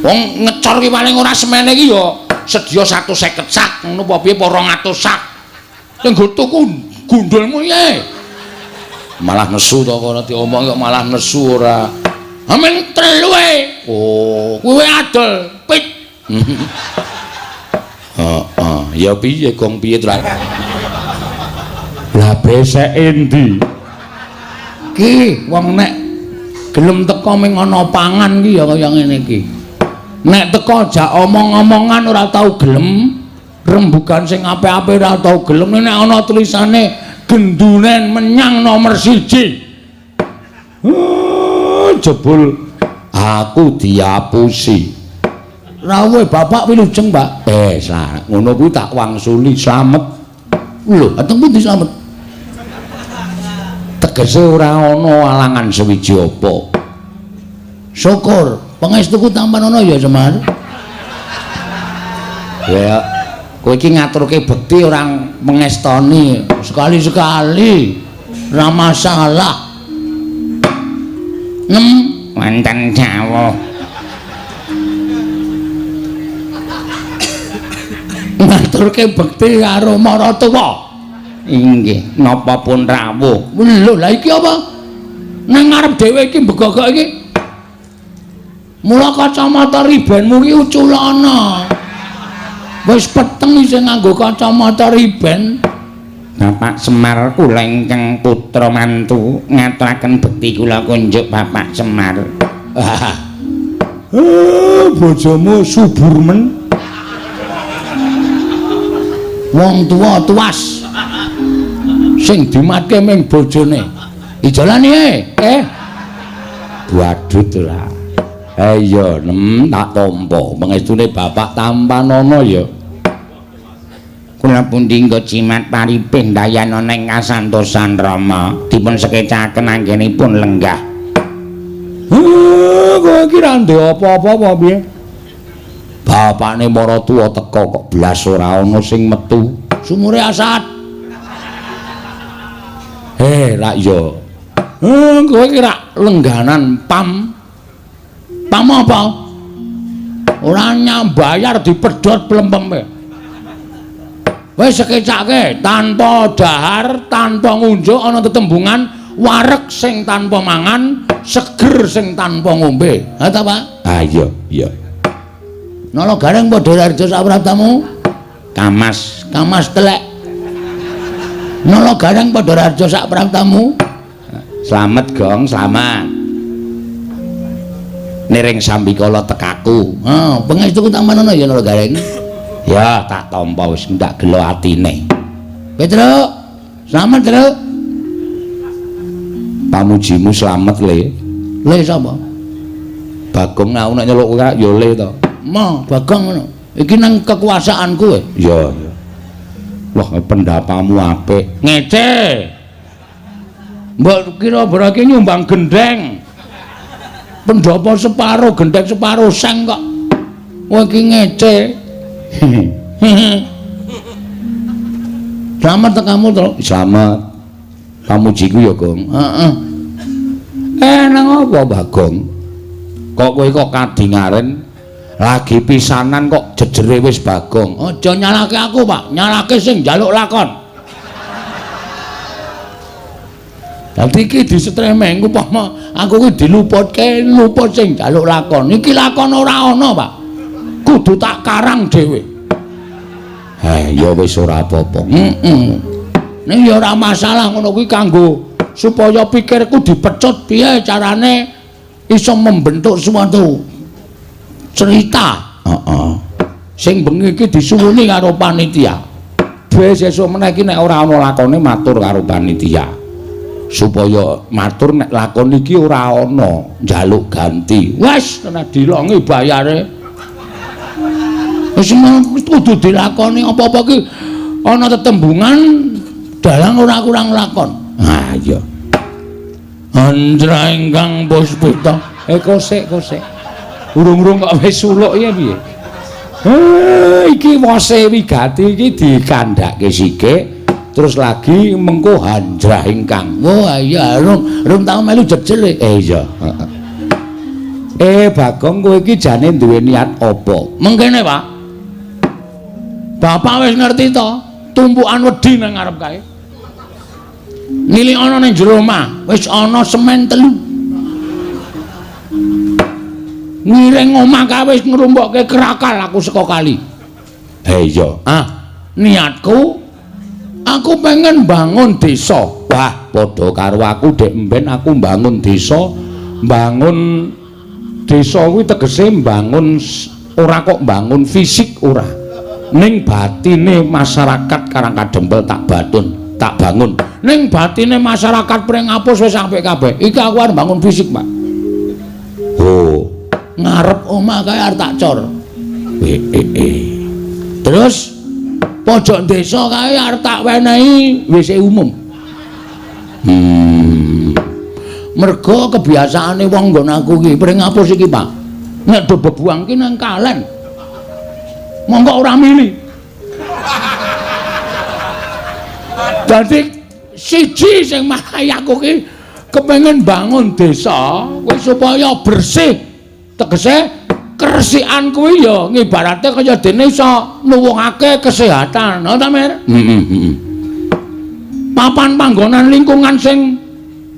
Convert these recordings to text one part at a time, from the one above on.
Wong ngecor ki paling ora semene iki ya sedya 150 sak ngono apa piye apa 200 sak. Sing nggo tuku gundulmu piye? Malah nesu to kono diomong kok malah nesu ora. Amin telu e. Oh, kuwi adol pit. Heeh, ya piye gong piye to? Lah beseke endi? Ki wong nek gelem teko ming ana pangan ki ya kaya ngene iki. Nek teko jak omong-omongan ora tau gelem, rembugan sing apik-apik ora tau gelem, nek ana tulisane gendunen menyang nomor 1. Jebul aku diapusi. Rawuh bapak wilujeng, Pak. Ngono kuwi tak wangsuli slamet. Lho, ateng pundi slamet? Tegese ora ana alangan sewiji apa. Syukur, pangestuku tampan ana ya, Semar. Ya, kowe iki ngaturke bekti ora mengestoni sekali-sekali. Ora masalah. Nem wonten jawuh. Ngaturke bekti karo maratuwa. Inggih, napa pun rawuh. Lho, lha iki apa? Nang ngarep dhewe iki mbegogok iki. Mula kacamata ribenmu iki uculana. Wis peteng isih nganggo kacamata riben. Bapak Semar kula ingkang putra mantu ngaturaken bekti kula kunjuk Bapak Semar. Bojomu subur men. Wong tuwa tuas. Sing dimatke ming bojone. Ijolane eh. Badut lah. Iya, nem tak tampa. Pangestune bapak tampanana ya. Kula pundi nggo jimat paripih ndayana ing kasantosan Rama dipun sekecaken anggenipun lenggah. Kowe iki ra ndek apa-apa apa piye? Bapakne maratuwa teka kok blas ora ana sing metu. Sumure asat. Rak ya. Kowe iki rak lengganan pam. Pam apa? Ora nyambayar dipedhot plempeme. Wis sekecake tanpa dahar, tanpa ngunjuk ana tetembungan wareg sing tanpa mangan, seger sing tanpa ngombe. Ha ta, Pak? Ha iya, iya. Nala gareng padha raja saprabtamu? Kamas, kamas telek. Nala gareng padha raja saprabtamu? Slamet, Gong, slamet. Niring sambikala tekaku. Ha, pangestuku tampanana ya Nala Gareng. Ya, tak tampa wis ndak gelo atine. Petruk, slamet, Truk. Pamujimu slamet, Le. Le sapa? Bagong aku nek nyeluk kowe ya Le to. Ma, Bagong ngono. Iki nang kekuasaanku kowe. Iya, iya. Wah, pendapamu apik. Ngece. Mbok kira berarti nyumbang gendeng. Pendapa separo, gendeng separo seng kok. Kowe iki ngece. Slamet tekamu, Truk. Slamet. Pamujiku ya, Gong. Heeh. Nang apa, Bagong? Kok kowe kok kadingaren lagi pisanan kok jejere wis Bagong. Aja nyalake aku, Pak. Nyalake sing njaluk lakon. Dadi iki disetremeng upama aku ki diluputke, luput sing njaluk lakon. Iki lakon ora ana, Pak. Kudu tak karang dhewe. Ya wis ora apa-apa. Heeh. Ning ya ora masalah ngono kuwi kanggo supaya pikirku dipecut piye carane iso membentuk suatu cerita. Heeh. Sing bengi iki disuwuni karo panitia. Wis sesuk meneh iki nek ora ana lakone matur karo panitia. Supaya matur nek lakon iki ora ana njaluk ganti. Wis kena dilongi bayare. Wis kudu dilakoni apa-apa ki ana tetembungan dalang ora kurang lakon. Ha iya. Andra ingkang puspita. Kosek kosek. Urung-urung kok wis suluk ya piye? Iki wose wigati iki dikandhake sithik terus lagi mengko hanjrah ingkang. Oh iya, rung tau melu jejel. Iya, heeh. Bagong kowe iki jane duwe niat apa? Mengkene, Pak. Bapak wis ngerti to, tumpukan wedi nang ngarep kae. Nilik ana ning jero omah, wis ana semen 3. Ngiring omah kae wis ngrumpokke krakal aku saka kali. Ha iya. Ah, niatku aku pengen bangun desa. Wah, padha karo aku dek mben aku bangun desa, bangun desa kuwi tegese mbangun ora kok bangun fisik ora. Ning batine masyarakat Karang Kadempel tak batun, tak bangun. Ning batine masyarakat Pringapus wis apik kabeh. Iki aku arep bangun fisik, Pak. Oh, ngarep omah kae arep tak cor. Terus pojok desa kae arep tak wenehi WC umum. Mergo kebiasaane wong nggon aku iki Pringapus iki, Pak. Nek do bebuang ki nang kalen. Monggo ora mili. Dadi siji sing marai aku ki kepengin bangun desa kuwi supaya bersih. Tegese keresikan kuwi ya ngibarate kaya dene iso nuwuhake kesehatan, ngono ta, Mir? Heeh. Papan panggonan lingkungan sing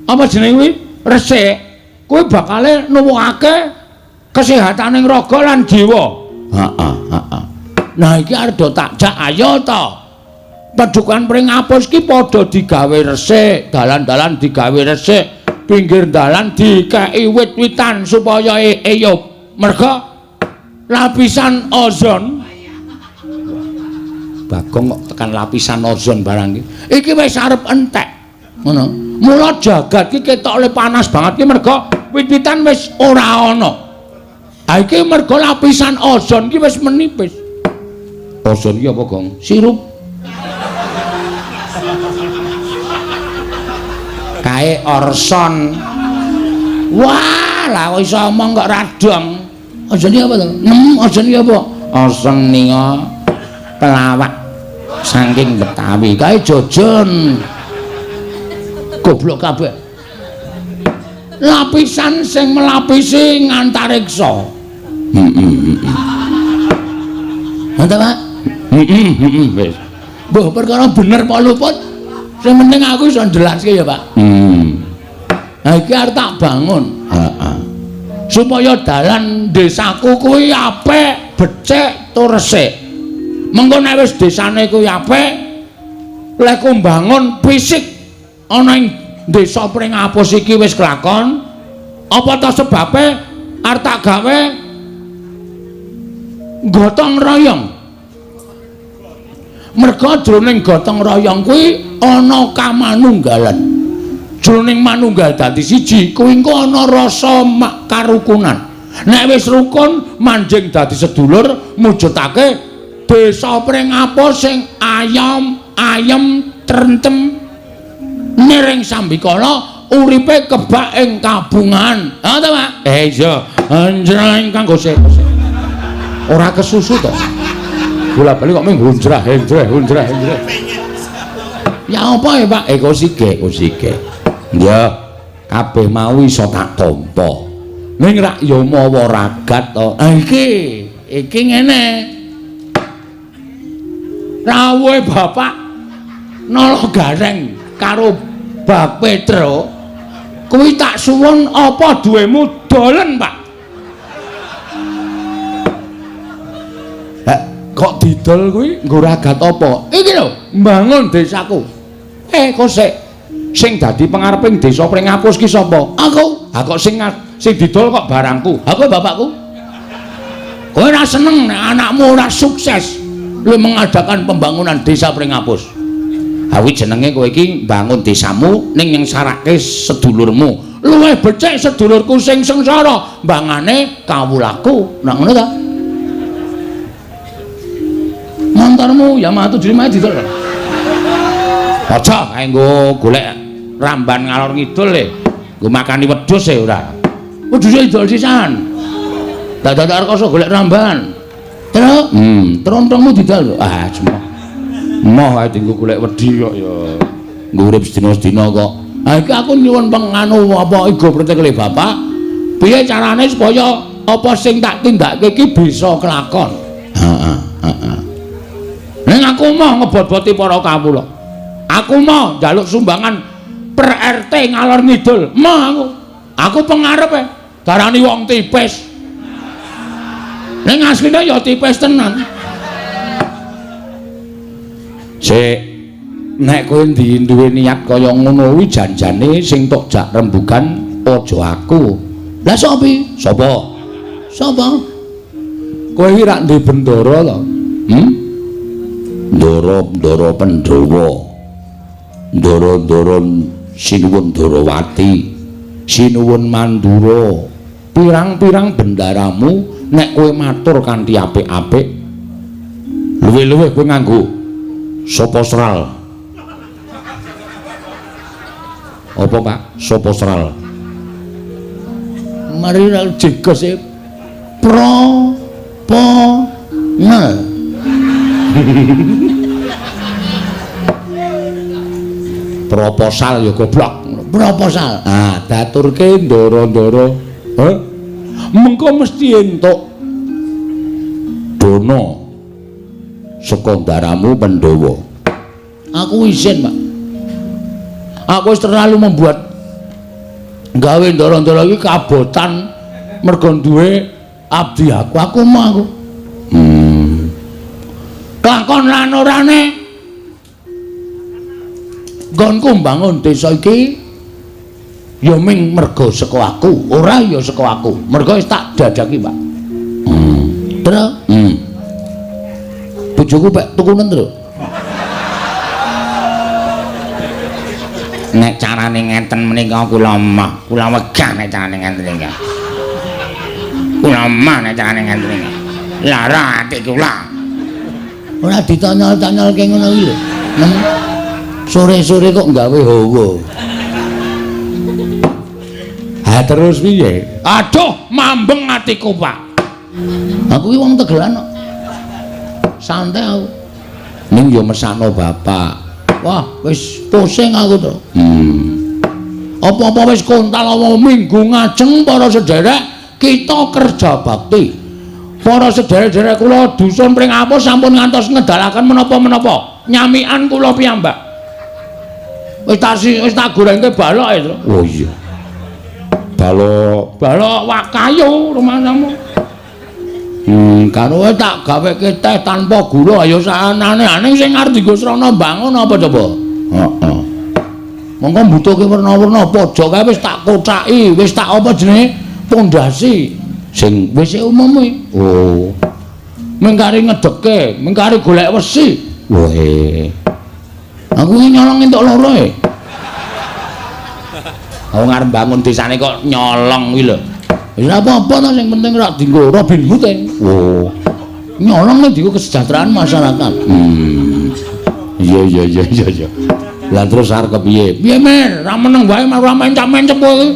apa jenenge kuwi resik kuwi bakale nuwuhake kesehataning raga lan jiwa. Heeh, heeh. Nah iki arep do tak jak ayo to. Padukan Pringapus ki padha digawe resik, dalan-dalan digawe resik, pinggir dalan dikeki wit-witan supaya eyup. Merga lapisan ozon. Bagong kok tekan lapisan ozon barang iki. Iki wis arep entek. Ngono. Mula jagat ki ketok le panas banget ki merga wit-witan wis ora ana. Ha iki merga lapisan ozon ki wis menipis. Ozon ki apa, Gong? Sirup. Kae orson. Wah, lah kok iso omong kok radong. Ozon ki apa to? Nem, ozon ki apa? Ozon nika pelawak saking Betawi. Kae jojon. Goblok kabeh. Lapisan sing melapisi ngantariksa. Heeh. Ngono ta, Pak? Heeh, wis. Mbah, perkara bener apa luput? Sing penting aku iso njelaske ya, Pak. Nah iki arep tak bangun. Heeh. Supaya dalan desaku kuwi apik, becik, tur resik. Mengko nek wis desane kuwi apik, lek ku mbangun fisik ana ing desa Pringapus iki wis kelakon, apa ta sebabe arep tak gawe gotong royong. Merga jroning gotong royong kuwi ana kamanunggalan. Jroning manunggal dadi siji kuwi engko ana rasa karukunan. Nek wis rukun manjing dadi sedulur mujudake desa Pringapus sing ayom ayem trentem niring sambikala uripe kebak ing kabungan. Ha ta, Pak? Iya. Anjreng kanggo sik. Ora kesusu to. Bola-bali kok mung hunjrah henjreh hunjrah henjreh. Ya apa ya, Pak? Kok sike, kok sike. Ya, kabeh mau iso tak tampa. Ning rak ya mawa ragat to. Ha iki, iki ngene. Rawuhe Bapak Nala Gareng karo Bak Petro kuwi tak suwun apa duwemu dolen, Pak. Kok didol kuwi nggo ragat apa? Iki lho, mbangun desaku. Kok sik sing dadi pengareping desa Pringapus ki sapa? Aku. Ha kok sing didol kok barangku? Aku bapakku. Kowe ora seneng nek anakmu ora sukses lu mengadakan pembangunan desa Pringapus. Ha kuwi jenenge kowe iki mbangun desamu ning nyengsarake sedulurmu. Luwih becik sedulurku sing sengsara mbangane kawulaku. Nah ngono ta? Montormu Yamaha 75 didol. Aja kae nggo golek ramban ngalor ngidul le. Nggo makani wedhus e ora. Wedhuse didol sisan. Dadak rekoso golek ramban. Terus, trontongmu didol. Ah, semua. Moh ae dienggo golek wedhi kok ya. Nggo urip sedina-sedina kok. Ha iki aku nyuwun penganu apa igo protekle bapak. Piye carane supaya apa sing tak tindakake iki bisa kelakon? Heeh, heeh. Ning aku mau ngebot-boti para kawula. Aku mau njaluk sumbangan per RT ngalor ngidul. Mau aku. Aku pengarepe darani wong tipis. Ning asline ya tipis tenan. Sik, nek kowe duwe niat kaya ngono kuwi janjane sing tok jak rembugan aja aku. Lah sapa? Sapa? Sapa? Kowe iki rak duwe bendara to? Hmm? Ndara-ndara Pandhawa. Ndara-ndara Sinuwun Darawati, Sinuwun Mandura. Pirang-pirang bendaramu nek kowe matur kanthi apik-apik, luwih-luwih kowe nganggo sapa sral. Apa, Pak? Sapa sral? Mari ra jegos e. Pro po nge. Proposal ya goblok. Proposal. Ah, daturke ndara-ndara. Heh. Mengko mesti entuk dana saka ndaramu Pandhawa. Aku izin, Pak. Aku wis terlalu membuat gawe ndara-ndara iki kabotan mergo duwe abdi aku. Aku mau aku. Kelakon lan orane nggonku mbangun desa iki ya ming mergo saka aku, ora ya saka aku. Mergo wis tak dadaki, Pak. Tru. Bojoku pek tukunen, Tru. Nek carane ngenten menika kula mah, kula wegah nek carane ngenten iki. Kula mah nek carane ngenten iki. Lara ati kula. Ora ditanyol-tanyolke ngono iki lho. Sore-sore kok gawe hawa. Ha terus piye? Aduh, mambeng atiku, Pak. Aku iki wong Tegelan kok. Santai aku. Ning yo mesakno bapak. Wah, wis pusing aku to. Apa-apa wis kontal apa minggu ngajeng para sederek kita kerja bakti. Para sederek-sederek kula dusun Pringapus sampun ngantos ngedalaken menapa-menapa. Nyamikan kula piyambak. Wis tak gorengke balok e, Tru. Oh iya. Balok, balok wak kayu rumahmu. Karo tak gaweke teh tanpa gula ayo saanane sing arep dienggo srana mbangun apa coba? Heeh. Monggo mbutuhke werna-werna pojok kae wis tak kocaki, wis tak apa jenenge pondasi sing wis umum kuwi. Oh. Mengkari ngedeke, mengkari golek wesi. Woe. Aku iki nyolong entuk loro e. Wong arep bangun desane kok nyolong kuwi lho. Wis ora apa-apa to, sing penting ora dienggo Robin Hood e. Oh. Nyolong nek dienggo kesejahteraan masyarakat. Iya iya iya iya iya. Lah terus arep kepiye? Piye Mir? Ra meneng wae ora mencap-mencep kowe iki.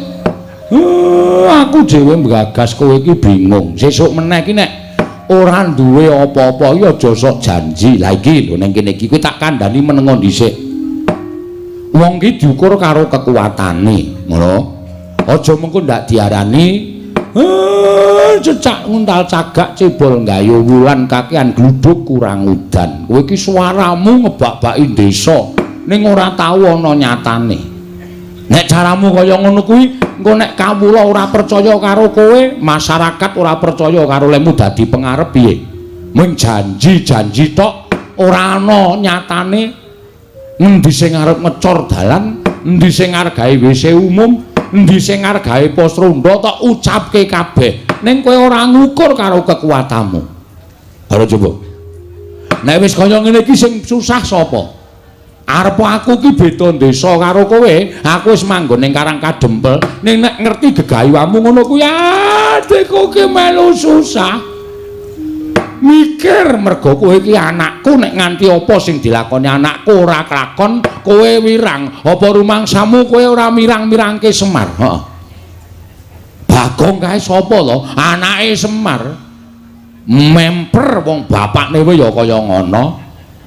Aku dhewe nggagas kowe iki bingung. Sesuk meneh iki nek ora duwe apa-apa iki aja sok janji. Lah iki lho ning kene iki kowe tak kandhani menengo dhisik. Wong iki diukur karo kekuatane, ngono. Aja mengko ndak diarani cecak nguntal cagak cebol nggayu wulan kakean gluduk kurang udan. Kowe iki suaramu ngebak-baki desa ning ora tau ana nyatane. Nek caramu kaya ngono kuwi, engko nek kawula ora percaya karo kowe, masyarakat ora percaya karo lemu dadi pengarep piye? Mung janji-janji tok ora ana nyatane. Endi sing arep ngecor dalan, endi sing arep gawe WC umum, endi sing arep gawe pos ronda tok ucapke kabeh. Ning kowe ora ngukur karo kekuatanmu. Ayo coba. Nek wis kaya ngene iki sing susah sapa? Arep aku ki beda desa karo kowe, aku wis manggon ning Karang Kadempel, ning nek ngerti gegayuhamu ngono kuwi adikku ki melu susah. Mikir mergo kowe iki anakku, nek nganti apa sing dilakoni anakku ora kelakon, kowe wirang. Apa rumangsamu kowe ora mirang-mirangke Semar? Heeh. Bagong kae sapa to? Anake Semar. Memper wong bapakne wae ya kaya ngono.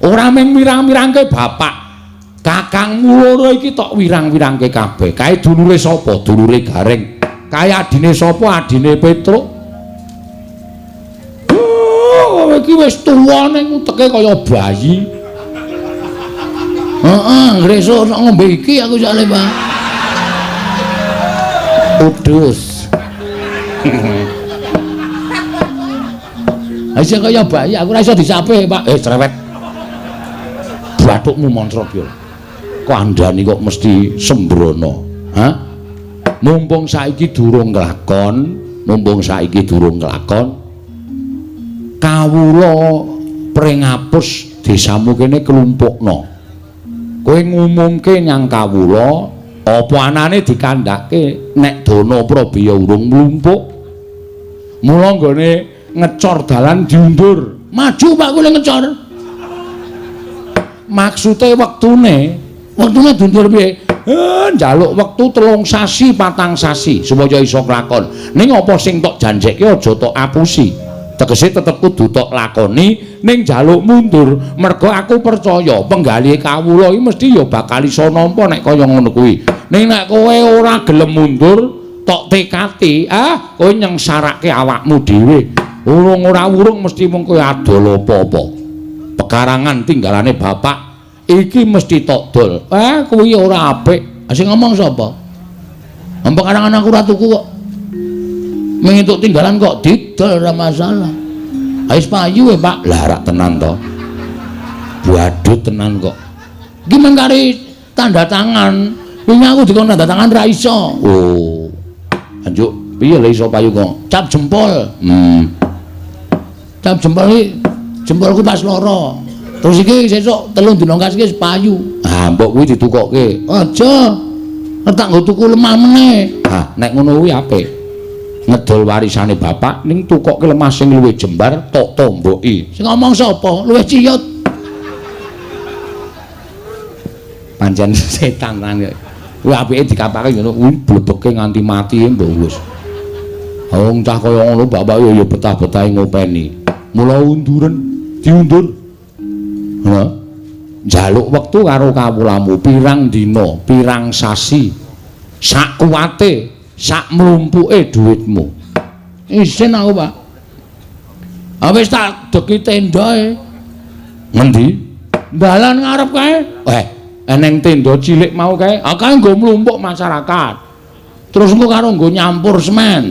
Ora mung mirang-mirangke bapak. Kakangmu loro iki tok wirang-wirangke kabeh. Kae dulure sapa? Dulure Gareng. Kae adine sapa? Adine Petruk. Oh, kowe iki wis tuwa ning uteke kaya bayi. Heeh, ngresuk sok ngombe iki aku soalé, Pak. Udus. Aja kaya bayi, aku ora iso disape, Pak. Cerewet. Bathukmu moncrot yo. Kandhani kok mesti sembrono. Hah? Mumpung saiki durung nglakon, mumpung saiki durung nglakon. Kawula pringapus desamu kene klumpukno. Kowe ngumumke nyang kawula, apa anane dikandhake nek dana prabaya urung mlumpuk. Mula nggone ngecor dalan diundur. Maju Pak kula ngecor. Maksude wektune, wektune diundur piye? Njaluk wektu 3 sasi, 4 sasi supaya iso kelakon. Ning apa sing tok janjekke aja tok apusi. Tegese tetep kudu tok lakoni ning njaluk mundur. Mergo aku percaya penggalihe kawula iki mesti ya bakal iso nampa nek kaya ngono kuwi. Ning nek kowe ora gelem mundur, tok tekati, ah kowe nyengsarake awakmu dhewe. Urung ora urung mesti mung kowe adol apa-apa. Pekarangan tinggalane bapak iki mesti tok dol. Kuwi ora apik. Sing ngomong sapa? Pekarangan aku ora tuku kok. Mung entuk tinggalan kok didol ora masalah. Wis payu e, Pak. Lah rak tenan to. Badut tenan kok. Iki mung kari tanda tangan. Wingi aku dikon tanda tangan ra iso. Oh. Anjuk piye le iso payu kok? Cap jempol. Cap jempol iki jempolku pas loro. Terus iki sesuk 3 dina kas iki wis payu. Ah, mbok kuwi ditukokke. Aja. Tak nggo tuku lemah meneh. Ah, nek ngono kuwi apik. Ngedol warisane bapak ning tukokke lemah sing luwih jembar tok tomboki. Sing ngomong sapa? Luwih ciyut. Pancen setan tenan kok. Kuwi apike dikapake ngono kuwi blebeke nganti mati mbok wis. Wong cah kaya ngono bapak ya betah-betahe ngopeni. Mula unduren, diundur. Heeh. Njaluk wektu karo kawulamu pirang dina, pirang sasi. Sak kuwate, sak mlumpuke dhuwitmu. Isin aku, Pak. Wis tak deki tendae. Ngendi? Dalan ngarep kae. Eneng tenda cilik mau kae. Ah kae nggo mlumpuk masyarakat. Terus engko karo nggo nyampur semen.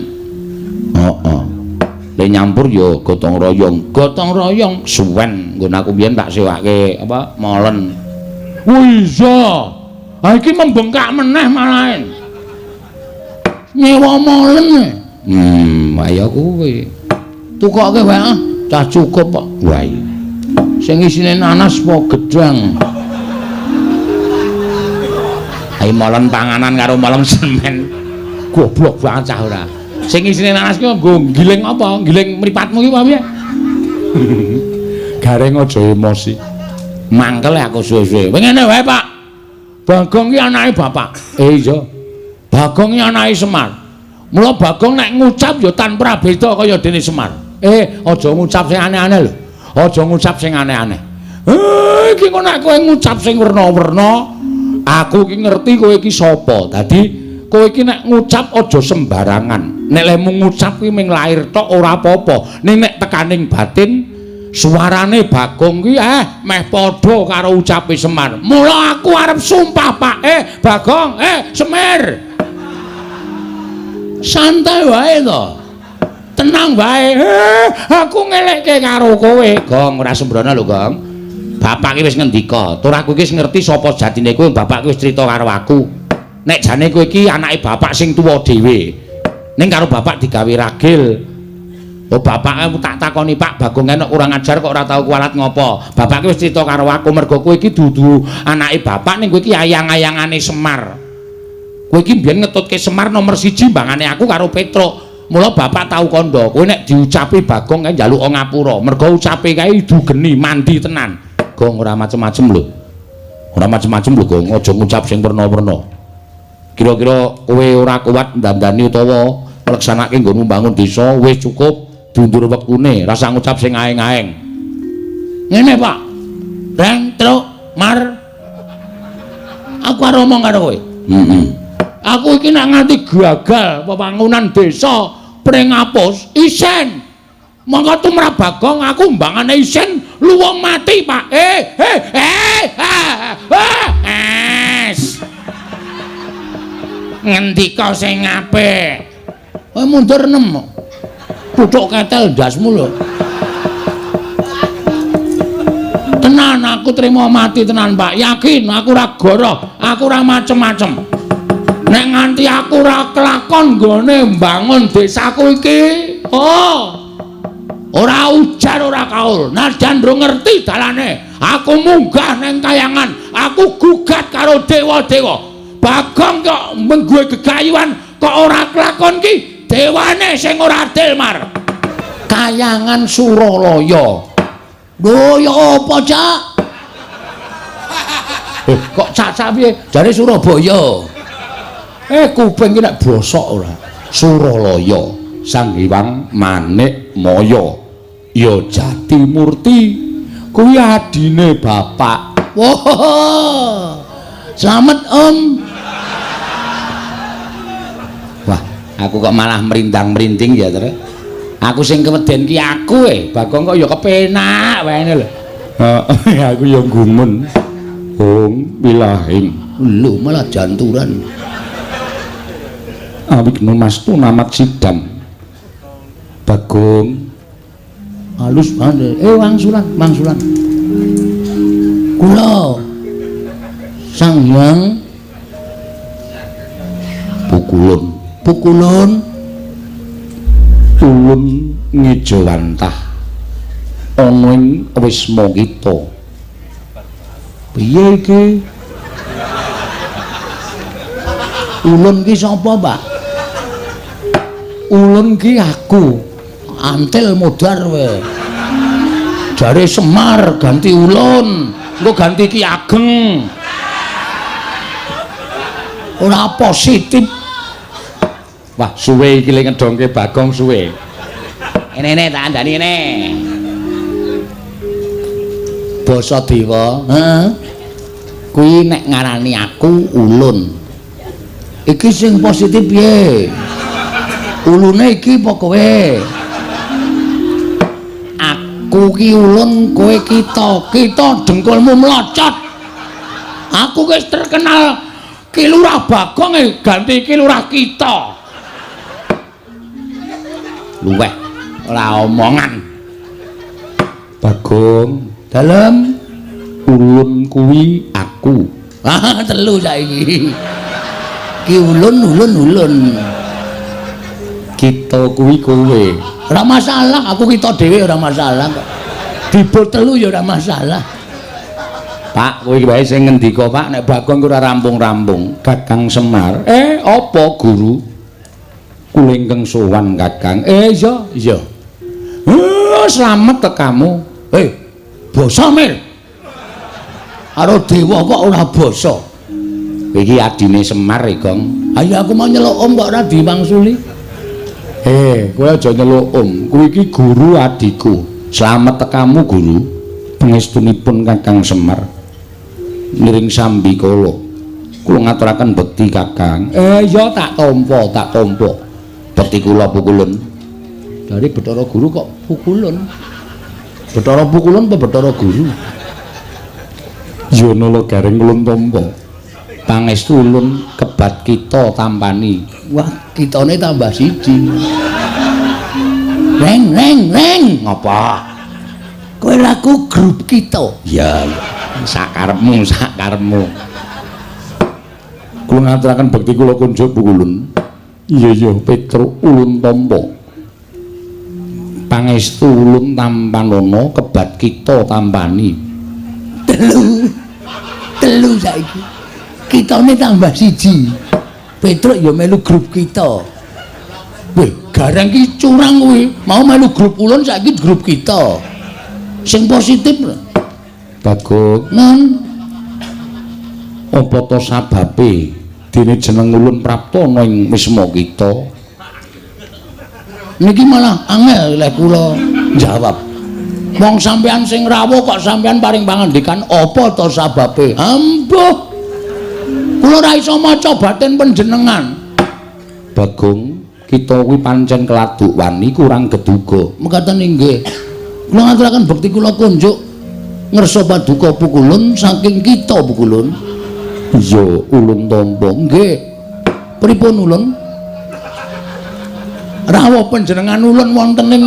Heeh. Le nyampur ya gotong royong. Gotong royong suwen nggon aku biyen tak sewake apa molen. Wih iya. Ha iki membengkak meneh malahan. Nyewa molen. Ayo kuwi. Tukoke wae ah, cah cukup kok. Wah iya. Sing isine nanas apa gedang? Ayo molen panganan karo molen semen. Goblok banget cah ora. Sing isine nanas ki nggo giling apa? Giling mripatmu ki apa piye? Gareng aja emosi. Mangkel aku suwe-suwe. Kowe ngene wae, Pak. Bagong ki anake bapak. Iya. Bagong ki anake Semar. Mula Bagong nek ngucap ya tanpa prabeda kaya dene Semar. Aja ngucap sing aneh-aneh lho. Aja ngucap sing aneh-aneh. Iki kok nek kowe ngucap sing werna-werna, aku ki ngerti kowe iki sapa. Dadi kowe iki nek ngucap aja sembarangan. Nek lemu ngucap kuwi mung lair tok ora apa-apa. Ning nek tekaning batin suarane Bagong kuwi meh padha karo ucape Semar. Mula aku arep sumpah, Pak. Bagong, Semir. Santai wae to. Tenang wae. Aku ngelekke karo kowe. Gong, ora sembrono lho, Gong. Bapak ki wis ngendika, tur aku iki wis ngerti sapa jatine kowe, bapak ki wis crita karo aku. Nek jane kowe iki anake bapak sing tuwa dhewe. Ning karo bapak digawe ragil. Oh, bapak aku tak takoni, Pak Bagong enek kurang ajar kok ora tau kualat ngopo. Bapak ki wis crita karo aku mergo kowe iki dudu anake bapak ning kowe iki ayang-ayangane Semar. Kowe iki mbiyen ngetutke Semar nomor 1 mbangane aku karo Petruk. Mula bapak tau kandha, kowe nek diucapi Bagong kae njaluk ngapura. Mergo ucape kae idu geni mandi tenan. Gong ora macem-macem lho. Ora macem-macem lho, Gong. Aja ngucap sing werna-werna. Kira-kira kowe ora kuat ndandani utawa ngleksanake nggonmu mbangun desa wis cukup diundur wektune, rasa ngucap sing aeng-aeng. Ngene, Pak. Reng, truk, mar. Aku arep omong karo kowe. Heeh. Aku iki nek nganti gagal wewangunan desa Pringapus isen. Monggo tumrap Bagong aku mbangane isen luwung mati, Pak. Es. Ngendika sing apik. Kowe mundur 6. Puthuk ketel ndasmu lho. Tenan aku trimo mati tenan, Pak. Yakin aku ora goroh, aku ora macem-macem. Nek nganti aku ora kelakon nggone mbangun desaku iki, oh. Ora ujar ora kaul. Najan ndro ngerti dalane, aku munggah nang kayangan, aku gugat karo dewa-dewa. Bagong kok mengguwe gegayuhan kok ora kelakon ki, dewane sing ora adil, Mar. Kayangan Suralaya. Lho ya apa, Cak? Kok cak-cak piye? Jare Surabaya. Kuping ki nek bosok ora. Suralaya, Sang Hyang Manik Maya. Ya Jatimurti kuwi adine bapak. Wah. Slamet, Om. Wah, aku kok malah merindang-merinding ya, Tru. Aku sing keweden ki aku Bagong kok ya kepenak wae lho. Heeh, aku ya gumun. Hong wilahing. Lho malah janturan. Awigna mastu namat sidam. Bagong halus banget. Wangsulan, wangsulan. Kula Sang Hyang Pukulun, Pukulun ulun ngejawantah ana ing wisma kita. Piye iki? Ulun ki sapa, Pak? Ulun ki aku. Antil modar kowe. Jare Semar ganti ulun, engko ganti Ki Ageng. Ora positif. Wah, suwe iki le ngedongke Bagong suwe. Ene-ene tak andani ngene. Basa dewa, heeh. Kuwi nek ngarani aku ulun. Iki sing positif piye? Ulune iki apa kowe? Aku ki ulun, kowe kita. Kita dengkulmu mlocot. Aku wis terkenal Ki Lurah Bagong ganti Ki Lurah kita. Luweh ora omongan. Bagong, dalem ulun kuwi aku. Ah, telu saiki. Ki ulun ulun ulun. Kita kuwi kowe. Ora masalah, aku kita dhewe ora masalah kok. Dibur telu ya ora masalah. Pak, kowe iki wae sing ngendika, Pak, nek Bagong ora rampung-rampung. Kakang Semar. Apa guru? Kula ingkang sowan Kakang. Iya, iya. Slamet tekamu. Basa Mir. Karo dewa kok ora basa. Iki adine Semar, Gong. Ayo aku mau nyeluk om kok ora diwangsuli. Kowe aja nyeluk om. Kuwi iki guru adiku. Slamet tekamu, guru. Pangestunipun Kakang Semar. Niring sambikala. Kula ngaturaken bekti Kakang. Iya tak tampa, tak tampa. Bekti kula pukulun. Dari Bathara Guru kok pukulun. Bathara pukulun apa Bathara Guru? Ya nala gareng ulun tampa. Pangestu ulun kebat kita tampani. Wah, kitane tambah siji. Reng reng reng. Ngapa? Kowe laku grup kita. Ya, sakarepmu, sakarepmu. Kula ngaturaken bekti kula kunjuk pukulun. Iya iya, Petruk ulun tampa. Pangestu ulun tampanana kebat kita tampani. Telu. Telu saiki. Kitane tambah siji. Petruk ya melu grup kita. Weh, gareng ki curang kuwi. Mau melu grup ulun saiki grup kita. Sing positif lho. Bagong, Nun. Apa to sababe dene jeneng ulun prapta ana ing wisma kita? Niki malah angel lek kula jawab. Wong sampean sing rawuh kok sampean paring pangandikan apa to sababe? Ambuh. Kula ora iso maca batin panjenengan. Bagong, kita kuwi pancen keladuk wani kurang geduga. Mekaten inggih. Kula ngaturaken bekti kula kunjuk ngersa paduka Pukulun saking kita Pukulun. Iya, ulun tampa. Nggih. Pripun ulun? Rawuh panjenengan ulun wonten ing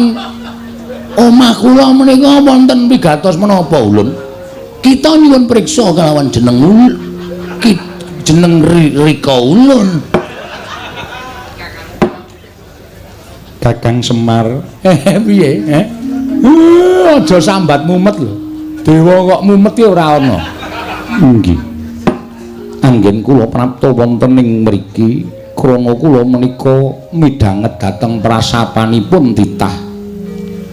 omah kula menika wonten pigatos menapa ulun? Kita nyuwun priksa kalawan jeneng jeneng Rika ulun. Kakang Semar. Piye? Aja sambat mumet lho. Dewa kok mumet ki ora ana. Nggih. Anggen kula prapta wonten ing mriki krana kula menika midhanget dhateng prasapanipun titah.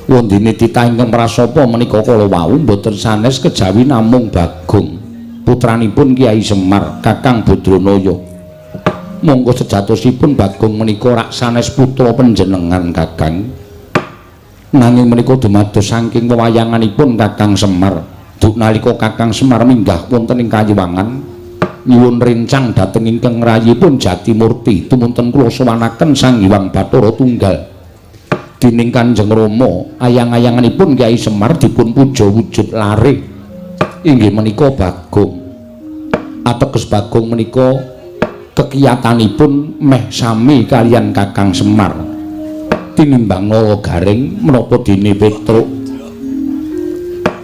Wondene titah ingkang prasapa menika kala wau mboten sanes kejawi namung Bagong, putranipun Kyai Semar, Kakang Badranaya. Monggo sejatosipun Bagong menika rak sanes putra panjenengan Kakang. Nanging menika dumados saking wewayanganipun Kakang Semar. Duk nalika Kakang Semar minggah wonten ing Kayiwangan nyuwun rencang dhateng ingkang rayipun Jatimurti tumunten kula sowanaken Sang Hyang Bathara Tunggal. Dening Kanjeng Rama ayang-ayanganipun Kyai Semar dipun puja wujud lare inggih menika Bagong. Ateges Bagong menika kekiyatanipun meh sami kaliyan Kakang Semar. Tinimbang nala garing menapa dene Petruk.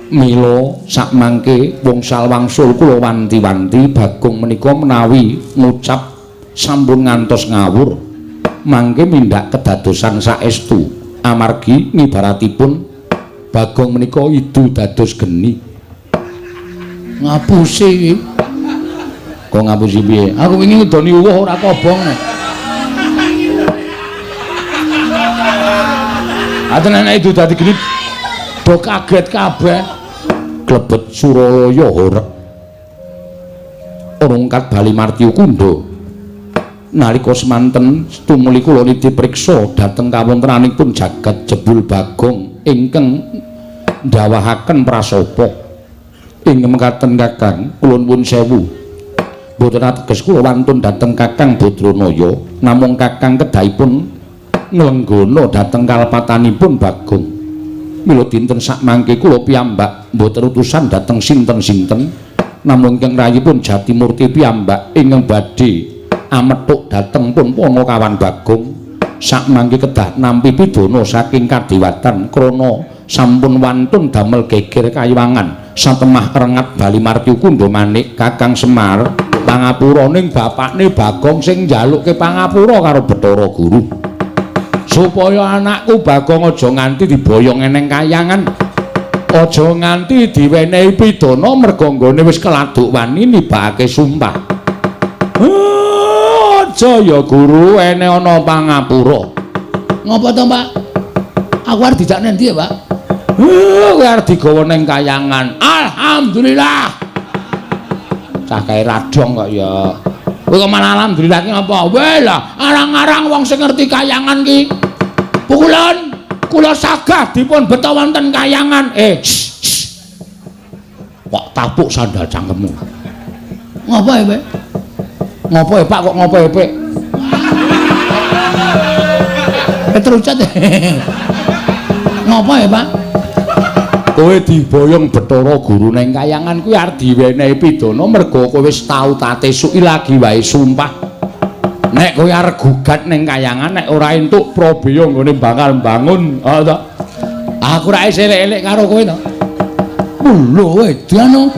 Mila sakmangke wngsal wangsul kula wanti-wanti Bagong menika menawi ngucap sampun ngantos ngawur mangke mindak kedadosan saestu amargi ngibaratipun Bagong menika idu dados geni. Ngapusi iki. Kok ngapusi piye? Aku wingi ngidoni uwuh ora kobong. Aten nek idu dadi geni do kaget kabeh. Klebet Suralaya horeg. Rungkat Bali Martyu Kundha. Nalika semanten tumuli kula nitih priksa dhateng kawontenanipun jagat jebul Bagong ingkang ndawahaken prasapa. Ing mekaten Kakang, kula nuwun sewu. Mboten ateges kula wantun dhateng Kakang Badranaya, namung Kakang kedahipun nglenggana dhateng kalepatanipun Bagong. Mila dinten sakmangke kula piyambak mboten utusan dhateng sinten-sinten, namung ingkang rayipun Jatimurti piyambak ingkang badhe amethuk dhateng pun Panakawan Bagong. Sakmangke kedah nampi pidana saking kadewatan krana sampun wantun damel geger kayiwangan satemah rengat Bali Martyu Kundha manik Kakang Semar pangapura ning bapakne Bagong sing njalukke pangapura karo Bathara Guru supaya anakku Bagong aja nganti diboyong eneng kayangan, aja nganti diwenehi pidana merga nggone wis keladuk wani nibakake sumpah. Aja ya Guru, ene ana pangapura. Ngopo to, Pak? Aku arep dijak nendi ya, Pak? Kowe arep digawa ning kayangan. Alhamdulillah. Cah kae radong kok ya. Kowe kok malah alhamdulillah ki ngapa? Weh lah, arang-arang wong sing ngerti kayangan ki. Pukulun, kula sagah dipun beta wonten kayangan. Kok tapuk sandal cangkemmu. Ngopo ya, Pak? Ngopo ya, Pak, kok ngopo ya, Pak? Terucat. Ngopo ya, Pak? Kowe diboyong Bathara Guru ning kayangan kuwi arep diwenehi pidana merga kowe wis tau tate suki lagi wae sumpah. Nek kowe arep gugat ning kayangan nek ora entuk prabeya nggone bakal mbangun, ha to. Aku ra isih elek-elek karo kowe to. Lho edan.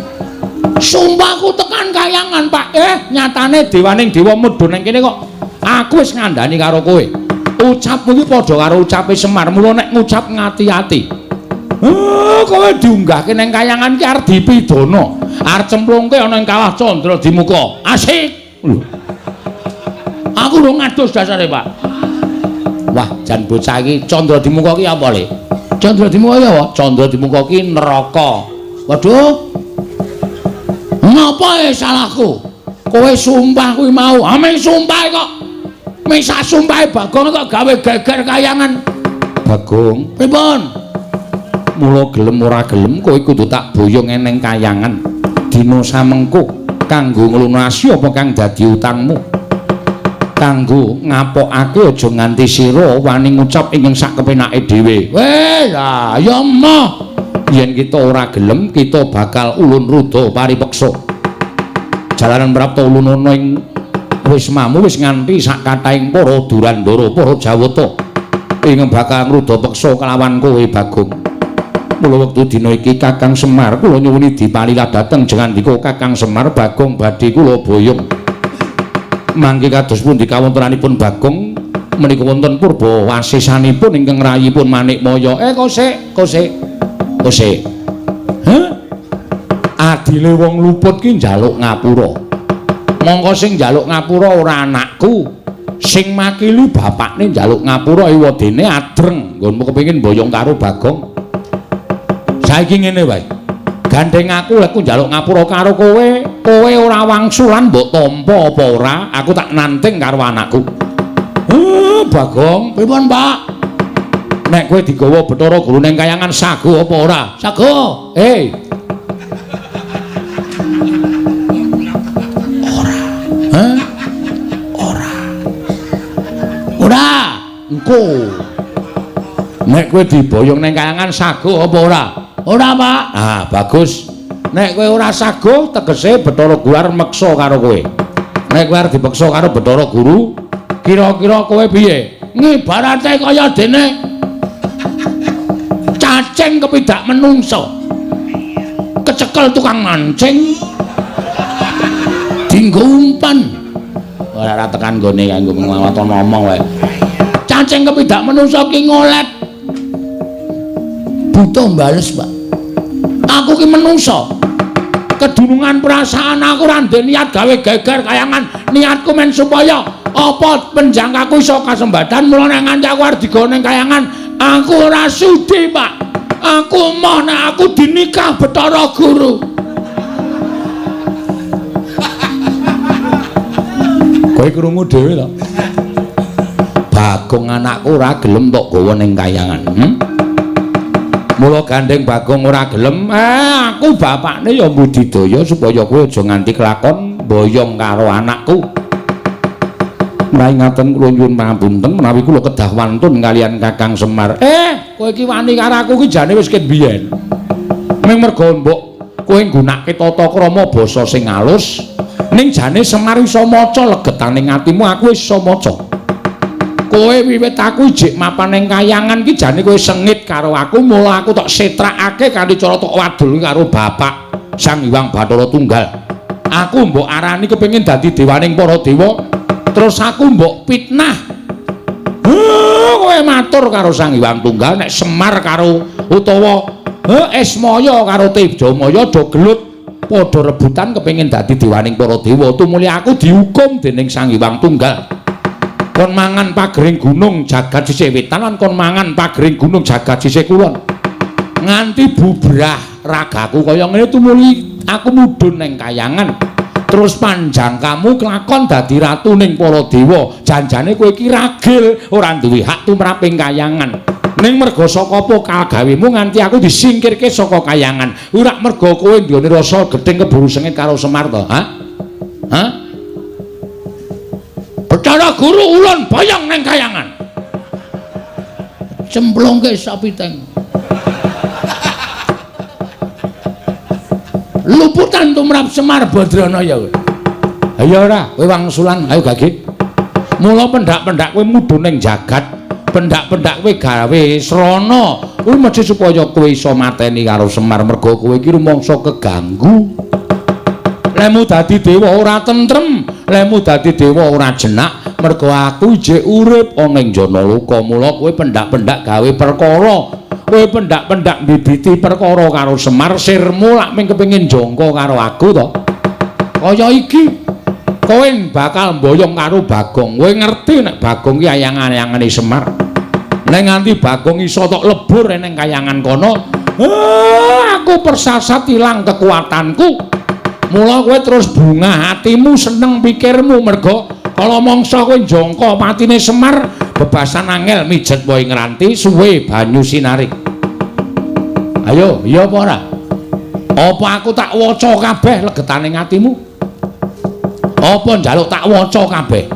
Sumpahku tekan kayangan, Pak. Nyatane dewaning dewa mudhun ning kene kok aku wis ngandani karo kowe. Ucapmu iki padha karo ucape Semar, mula nek ngucap ngati-ati. Kowe diunggahke ning kayangan ki arep dipidana. Arep cemplungke ana ing kawah Candra Dimuka. Asik. Lho. Aku lho ngadus dasare, Pak. Wah, jan bocah iki Candra Dimuka ki apa, Le? Candra Dimuka ki apa? Candra Dimuka ki neraka. Waduh. Ngapa salahku? Kowe sumpah kuwi mau. Ha ming sumpah kok. Ming sak sumpahe Bagong kok gawe geger kayangan. Bagong, pripun? Mula gelem ora gelem kowe kudu tak boyong eneng kayangan. Dina samengko Kanggo nglunasi apa kang dadi utangmu. Kanggo ngapokake aja nganti sira wani ngucap ingkang sak kepenake dhewe. Weh, lah ya emoh. Yen kita ora gelem, kita bakal ulun ruda paripeksa. Jalaran prapta ulun ana ing wismamu wis nganti sak kathahing para Durandara, para Jawata ingkang bakal ngruda peksa kelawan kowe Bagong. Mula wektu dina iki Kakang Semar kula nyuwuni dipalila dhateng jengandika Kakang Semar Bagong badhe kula boyong. Mangke kados pundi kawontenanipun Bagong menika wonten purba wasisanipun ingkang rayipun Manikmaya. Kosek, kosek. Kosek. Hah? Adile wong luput ki njaluk ngapura. Mongko sing njaluk ngapura ora anakku. Sing makili bapakne njaluk ngapura ewadene adreng nggonmu kepengin boyong karo Bagong. Saiki ngene wae. Gandeng aku lek njaluk ngapura karo kowe, kowe ora wangsulan mbok tampa apa ora, aku tak nanting karo anakku. Bagong, pripun, Pak? Nek kowe digawa Bathara Guru ning kayangan sago apa ora? Sago. Ora. Hah? Ora. Ora. Engko. Nek kowe diboyong ning kayangan sago apa ora? Ora, Pak. Ah, bagus. Nek kowe ora sago tegese Bathara Guru arep meksa karo kowe. Nek kowe arep dipeksa karo Bathara Guru, kira-kira kowe piye? Ngibarate kaya dene cacing kepidak menungso. Kecekel tukang mancing dinggo umpan. Ora tekan nggone kanggo ngwaton ngomong wae. Cacing kepidak menungso ki ngolet. Butuh bales, Pak. Aku ki menungso. Kedunungan perasaan aku ora ndek niat gawe geger kayangan. Niatku men supaya apa penjangkaku iso kasembadan, mula nek nganti aku arep digawa ning kayangan, aku ora sudi, Pak. Aku moh nek aku dinikah Bathara Guru. Kowe krungu dhewe to? Bagong anakku ora gelem tok gawa ning kayangan. Mula gandeng Bagong ora gelem, aku bapakne ya mbudidaya supaya kowe aja nganti kelakon boyong karo anakku. Menawi ngaten kula nyuwun pangapunten menawi kula kedah wantun kalian Kakang Semar. Kowe iki wani karo aku iki jane wis ket biyen. Ming merga mbok kowe nggunakake tata krama basa sing alus, ning jane Semar iso maca legetaning atimu, aku wis iso maca. Kowe wiwit aku ijik mapan ning kayangan ki jane kowe sengit karo aku, mula aku tok setrakake kanthi cara tok wadul karo bapak Sang Hyang Bathara Tunggal. Aku mbok arani kepengin dadi dewaning para dewa, terus aku mbok fitnah. Kowe matur karo Sang Hyang Tunggal nek Semar karo utawa Esmaya karo Tejamaya do gelut padha rebutan kepengin dadi dewaning para dewa, tumuli aku dihukum dening Sang Hyang Tunggal. Kon mangan pagering gunung jagat sisih wetan lan kon mangan pagering gunung jagat sisih kulon. Nganti bubrah ragaku kaya ngene tumuli aku mudhun ning kayangan. Terus panjang kamu kelakon dadi ratu ning para dewa. Janjane kowe iki ragil ora duwe hak tumrap ing kayangan. Ning merga saka apa kagawemu nganti aku disingkirke saka kayangan. Ora merga kowe nduweni rasa gething keburu sengit karo Semar to, ha? Ha? Bathara Guru ulun boyong ning kayangan. Cemplungke sapiteng. Luputan tumrap Semar Badranaya. Ayo ora, kowe wangsulan, ayo gage. Mula pendak-pendak kowe mudhun ning jagat, pendak-pendak kowe gawe srana. Kuwi mesti supaya kowe iso mateni karo Semar merga kowe iki rumangsa keganggu. Lemu dadi dewa ora tentrem, lemu dadi dewa ora jenak, merga aku ijik urip ana ing Janaloka. Mula kowe pendak-pendak gawe perkara. Kowe pendak-pendak mbibiti perkara karo Semar, sirmu lak mung kepengin jangka karo aku to. Kaya iki kowe bakal mboyong karo Bagong. Kowe ngerti nek Bagong ki ayang-ayangane Semar. Nek nganti Bagong iso tok lebur ning kayangan kono, aku persasat ilang kekuatanku. Mula kowe terus bungah hatimu, seneng pikirmu merga kala mangsa kowe njangka patine Semar, bebasan angel mijet wae ngranti suwe banyu sinarik. Ayo, iya apa ora? Apa aku tak waca kabeh legetaning atimu? Apa njaluk tak waca kabeh?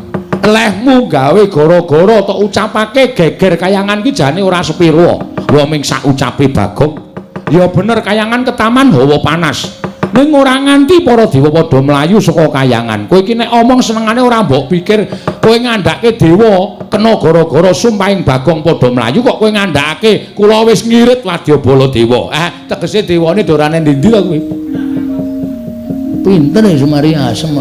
Lehmu gawe gara-gara tok ucapake geger kayangan ki jane ora sepiro. Wong ming sak ucape Bagong. Ya bener kayangan ketaman hawa panas. Ning ora nganti para dewa padha mlayu saka kayangan. Kowe iki nek omong senengane ora mbok pikir kowe ngandhake dewa kena gara-gara sumpahing Bagong padha mlayu kok kowe ngandhakake kula wis ngirit wadyabala dewa. Tegese dewane dorane ndi-ndi to kowe? Pinter ya Sumari asem.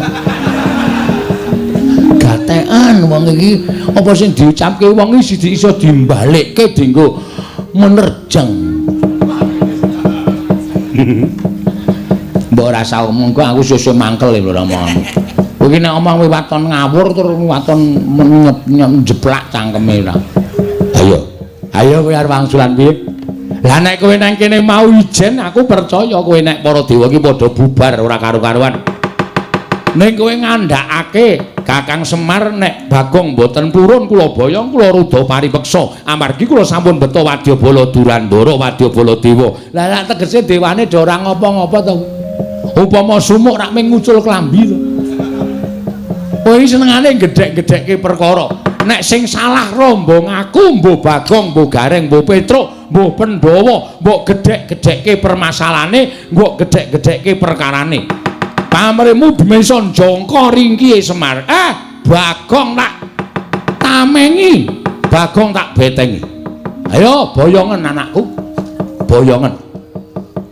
Gatekan wong iki apa sing diucapke wong iki iso dimbalekke dienggo menerjang. Mbok ora usah omong kok aku susu mangkel lho omonganmu. Kowe iki nek omong waton ngawur tur waton njeplak cangkeme ora. Ayo. Ayo kowe arep wangsulan piye? Lah nek kowe nang kene mau ijen aku percaya kowe nek para dewa iki padha bubar ora karu-karuan. Ning kowe ngandhakake Kakang Semar nek Bagong mboten purun kula boyong kula rudha paripeksa amargi kula sampun beto wadyabala Durandara wadyabala dewa. Lah nek tegese dewane do ora ngopo-ngopo to. Upama sumuk rak mung ngucul klambi to. Kowe iki senengane gedhek-gedhekke perkara. Nek sing salah rombong aku mbuh Bagong, mbuh Gareng, mbuh Petruk, mbuh Pandhawa, mbok gedhek-gedhekke permasalahane, mbok gedhek-gedhekke perkarane. Pamrihmu bimesa jangka ringkihe Semar. Bagong tak tamengi, Bagong tak betengi. Ayo boyongen anakku. Boyongen.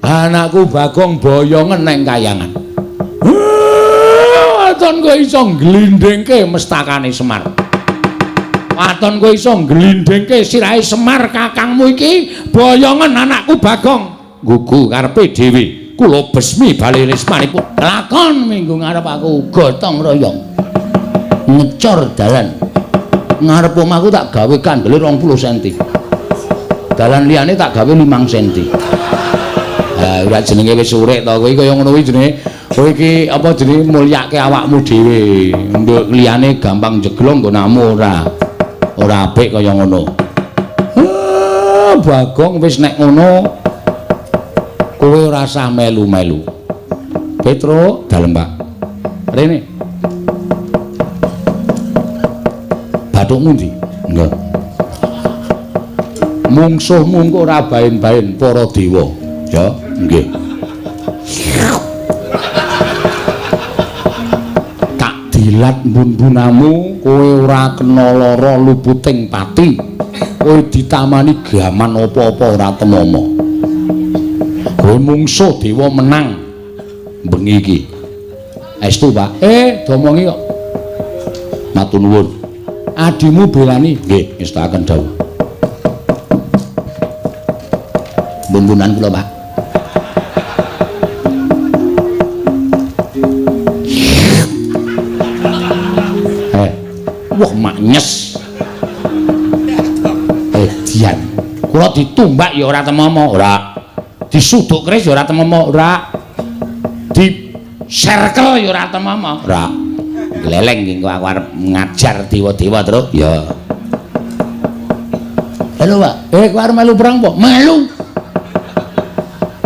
Anakku Bagong boyongen neng kayangan. Waton kowe iso ngglindhingke mestakane Semar. Waton kowe iso ngglindhingke sirahe Semar kakangmu iki, boyongen anakku Bagong. Gugu karepe dhewe. Kula besmi bali rismanipun. Lakon minggu ngarep aku gotong royong. Ngecor dalan. Ngarep omahku tak gawe kandele 20 cm. Dalan liyane tak gawe 5 cm. Ha ora jenenge wis urip to kowe kaya ngono kuwi jenenge. Kowe iki apa jenenge mulyake awakmu dhewe. Nduk liyane gampang jeglong nggonamu ora. Ora apik kaya ngono. Bagong wis nek ngono kowe ora usah melu-melu. Petro, dalem Pak. Rene. Bathukmu ndi? Nggih. Mungsuhmu engko ora baen-baen para dewa. Ya, nggih. Tak dilat mbun-mbunamu, kowe ora kena lara luputing pati. Kowe ditamani gaman apa-apa ora temama. Kowe mungsuh dewa menang bengi iki. Estu, Pak. Domongi kok. Matur nuwun. Adimu belani. Nggih, ngestakaken dawuh. Bun-bunan kula, Pak. Wah, maknyes. Dian. Kula ditumbak ya ora temama, ora. Disuduk keris ya ora temama, ora. Di serkel ya ora temama, ora. Gleleng iki aku arep ngajar dewa-dewa, Truk. Ya. Halo, Pak. Kowe arep melu perang apa? Melu.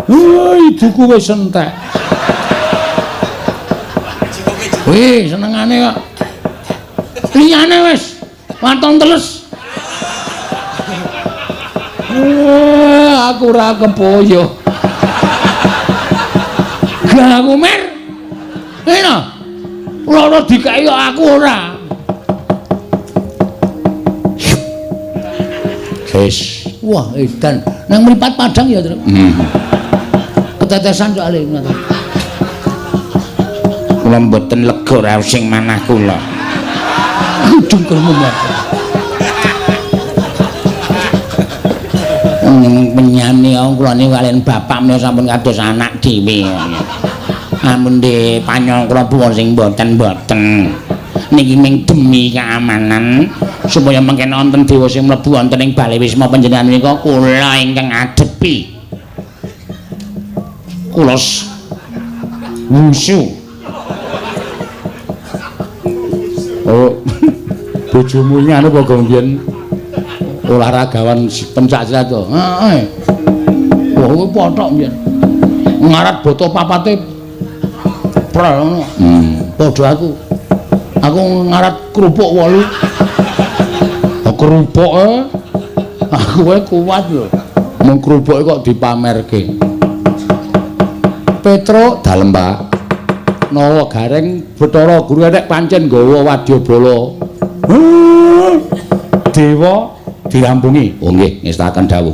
Ibuku wis entek. Wih, senengane kok. Liyane wis waton teles. Aku ora kepoyo. Gak aku mer. Ngene. Loro dikeki kok aku ora. Wis. Wah, edan. Nang mripat padang ya, Truk. Ketetesan soalé ngono. Kula mboten lega raos sing manah kula. Dungkelmu mlaku. Penyane kula niku kaliyan bapak menika sampun kados anak dhewe. Amun de panyol kula puwun sing mboten-mboten. Niki ming demi keamanan supaya mengken wonten dewa sing mlebu wonten ing bale wisma panjenengan menika kula ingkang adepi. Kula wushu. Oh. Bojomu iki anu apa gong biyen olahragawan pencak silat to? Heeh. Wah, kuwi pothok biyen. Ngarat boto papate prel ngono. Padha aku. Aku ngarat kerupuk 8. Kerupuk aku wae kuat lho. Mung kerupuke kok dipamerke. Petruk dalem, Pak. Nawa Gareng Bathara Guru nek pancen nggawa wadyabala. Dewa dirampungi. Oh nggih, ngestaken dawuh.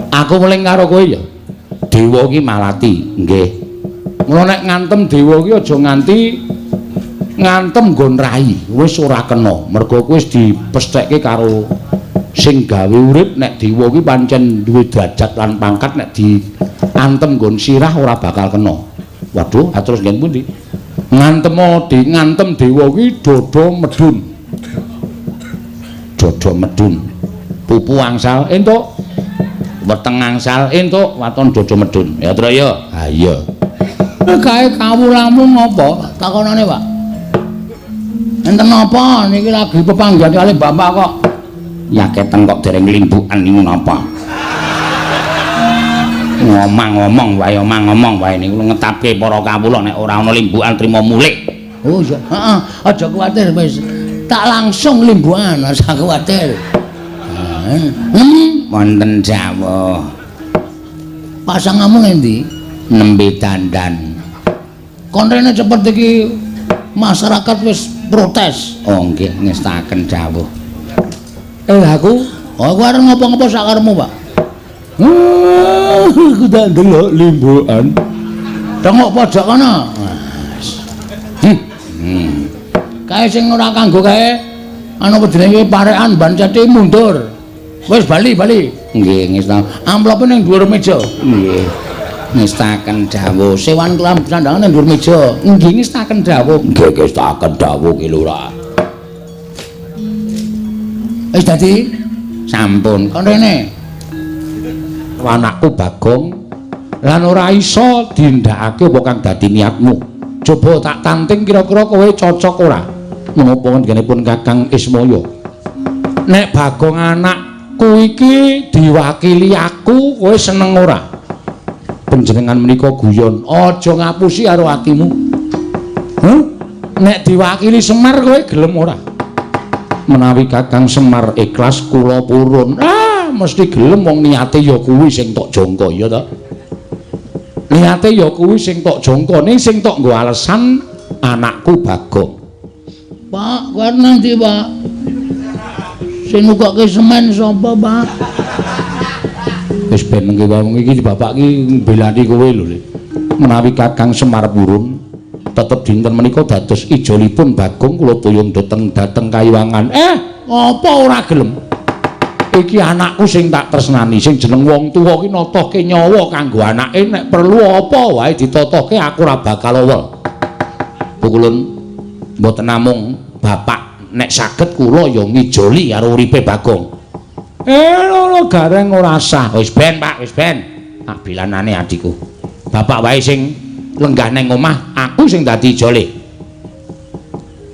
Aku weling karo kowe ya. Dewa ki malati, nggih. Mula nek ngantem dewa ki aja nganti ngantem nggon rai, wis ora kena. Mergo kuwi wis dipesthekke karo sing gawe urip nek dewa ki pancen duwe derajat lan pangkat nek diantem nggon sirah ora bakal kena. Waduh, terus nggen pundi? Ngantem dewa ki dada medhun. Dada medhun. Pupu angsal entuk, weteng angsal entuk, waton dada medhun. Ya, Tru ya. Ha iya. Kae kawulamu ngopo? Takonane, Pak. Enten napa niki lagi pepanggihan kali bapak kok. Yaketen kok dereng limbukan niku napa? Ngomong-ngomong wae, omong-ngomong wae niku ngetapke para kawula nek ora ana limbukan trima mulih. Oh iya, heeh, aja kuwatir wis. Tak langsung limbukan, aja kuwatir. Wonten dawuh. Pasanganmu ngendi? Nembe dandan. Kon rene cepet iki masyarakat wis protes. Oh nggih, ngestaken dawuh. Aku, aku arep ngopo-ngopo sakarepmu, Pak. Aku tak ndelok limbukan. Tengok pojok kono. Kae sing ora kanggo kae anu jenenge parekan bancete mundur. Wis bali-bali. Nggih, ngestaken. Amplope ning dhuwur meja. Nggih. Ngestaken dawuh. Sewan kelam sandangan ning dhuwur meja. Nggih, ngestaken dawuh. Nggih, ngestaken dawuh ki Lurah. Wis dadi sampun. Kon rene. Anakku Bagong lan ora iso dindakake apa kang dadi niatmu. Coba tak tanting kira-kira kowe cocok ora? Menapa ngenipun Kakang Ismaya? Nek Bagong anakku iki diwakili aku, kowe seneng ora? Panjenengan menika guyon, aja ngapusi karo atimu. Huh? Nek diwakili Semar kowe gelem ora? Menawi Kakang Semar ikhlas kula purun. Ah, mesti gelem wong niate ya kuwi sing tok jangka ya ta. Niate ya kuwi sing tok jangka, ning sing tok nggo alesan anakku Bagong. Pak, kowe nang ndi, Pak? Sing nukokke semen sapa, Pak? Wis ben mengke wong iki bapak iki mbelani kowe lho. Menawi Kakang Semar purun tetep dinten menika dados ijolipun Bagong kula boyong dhateng Kayiwangan. Apa ora gelem? Iki anakku sing tak tresnani, sing jeneng wong tuwa ki notohke nyawa kanggo anake, nek perlu apa wae ditotohke aku ora bakal owel. Pukulun mboten namung bapak nek saged kula ya ngijoli karo uripe Bagong. Lho Gareng ora sah. Wis ben, Pak, wis ben. Tak bilanane adikku. Bapak wae sing lenggah nang omah, aku sing dadi ijole.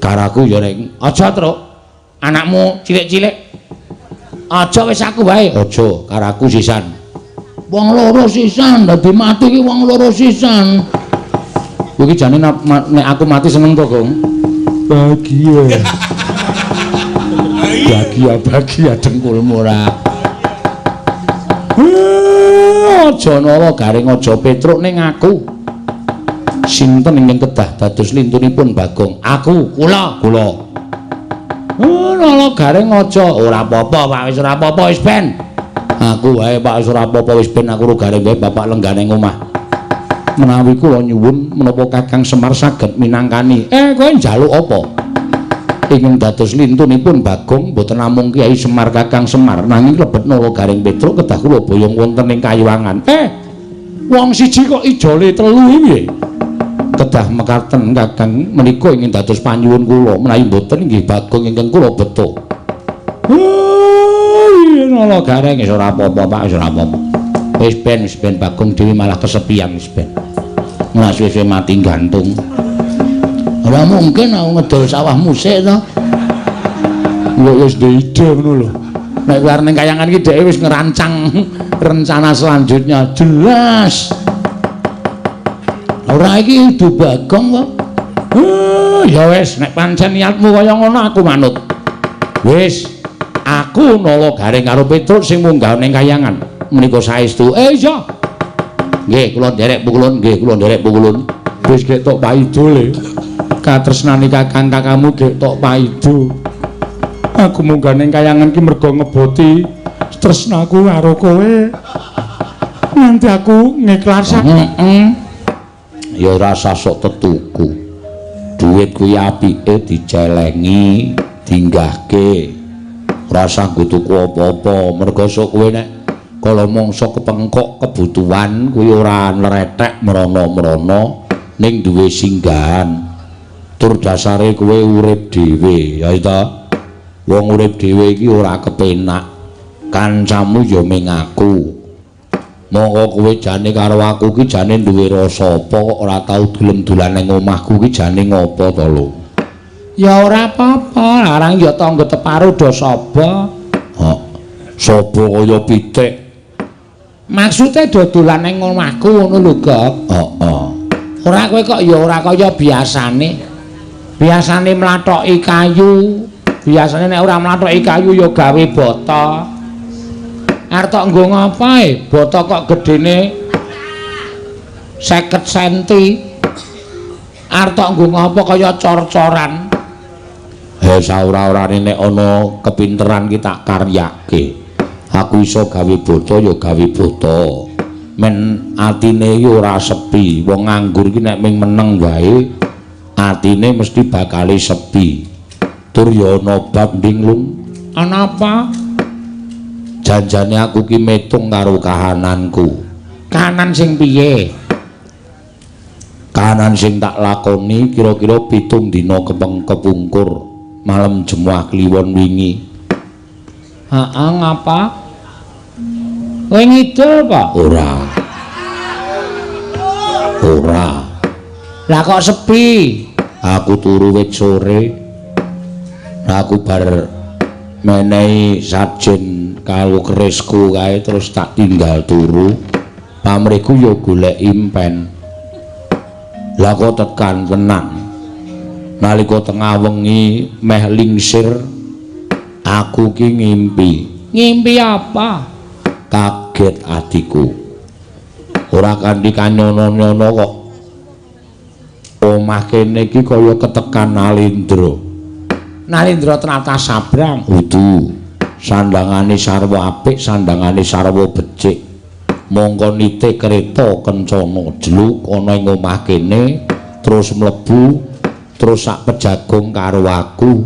Karaku ya reng. Aja, Truk. Anakmu cilik-cilik. Aja wis aku wae. Aja, karaku sisan. Wong loro sisan, dadi mati ki wong loro sisan. Kowe iki jane nek aku mati seneng to, Gong? Bahagia. Bahagia, bahagia dengkulmu ora. Aja Nala Gareng, aja Petruk ning aku. Sinten ingkang kedah dados lintunipun Bagong? Aku, kula, kula. Nala Gareng aja. Ora apa-apa, Pak, wis ora apa-apa wis ben. Aku wae, Pak, wis ora apa-apa wis ben aku ro Gareng wae bapak lenggane omah. Menawi kula nyuwun menapa Kakang Semar saged minangkani. Kowe njaluk apa? Ingkang dados lintunipun Bagong mboten namung Kyai Semar Kakang Semar nanging lebet Nala Gareng Petruk kedah kula boyong wonten ing Kayiwangan. Wong siji kok ijole telu piye? Kedah mekaten Kakang menika ingin dados panyuwun kula, menawi mboten inggih Bagong ingkang kula beto. Iya Nala Gareng wis ora apa-apa, Pak, wis ora apa-apa. Wis ben Bagong dhewe malah kesepian wis ben. Malah suwe-suwe mati gantung. Ora mungkin aku ngedol sawah musik to. Lho wis duwe ide ngono lho. Nek arep ning kayangan iki dheke wis ngerancang rencana selanjutnya jelas. Ora iki kudu Bagong kok. Ya wis, nek pancen niatmu kaya ngono aku manut. Wis, aku Nala Gareng karo Petruk sing munggah ning kayangan. Menika saestu. Iya. Nggih, kula nderek pukulun, nggih, kula nderek pukulun. Wis gek tok paido le. Katresnane kakang kakamu gek tok paido. Aku munggah ning kayangan ki mergo ngeboti tresnaku karo kowe. Nanti aku ngiklasan. Heeh. Ya ora usah sok tetuku. Duit kuwi apike dicelengi, dinggahke. Ora usah nggo tuku apa-apa, mergo sok kowe nek kala mangsa kepengkok kebutuhan kuwi ora nretek mrono-mrono ning duwe singgahan. Tur dasare kowe urip dhewe, ya ta? Wong urip dhewe iki ora kepenak. Kancamu ya ming aku. Monggo kowe jane karo aku ki jane duwe rasa apa kok ora tau gelem dolan ning omahku ki jane ngopo to lho? Ya ora apa-apa, larang ya tangga teparo do saba. Hah. Saba kaya pitik. Maksude do dolan ning omahku ngono lho, Gok. Heeh. Ora kowe kok ya ora kaya biasane. Biasane mlathoki kayu, biasane nek ora mlathoki kayu ya gawe bata. Arep tok nggo ngapa e? Bata kok gedene 50 senti. Arep tok nggo ngapa kaya cor-coran. He saora-orane nek ana kepinteran ki tak karyake. Aku iso gawe bata ya gawe bata. Men atine iki ora sepi. Wong nganggur iki nek ming meneng wae atine mesti bakale sepi. Tur ya ana bab ndinglung. Ana apa? Janjane aku ki metung karo kahananku. Kahanan sing piye? Kahanan sing tak lakoni kira-kira 7 dina kepungkur malam Jemuah Kliwon wingi. Heeh, ngapa? Kowe ngidul apa? Ora. Ora. Lah kok sepi? Aku turu wit sore. Aku bar menehi sajen karo kerisku kae terus tak tinggal turu. Pamrihku ya golek impen. Lah kok tekan tenan. Nalika tengah wengi meh lingsir aku ki ngimpi. Ngimpi apa? Kaget atiku. Ora kanthi kanyono-nyono kok omah kene iki kaya ketekan Nalindra. Nalindra tlatah Sabrang. Udu. Sandangane sarwa apik, sandangane sarwa becik. Mongko nite kereta kencana jluk ana ing omah kene terus mlebu terus sak pejagung karo aku.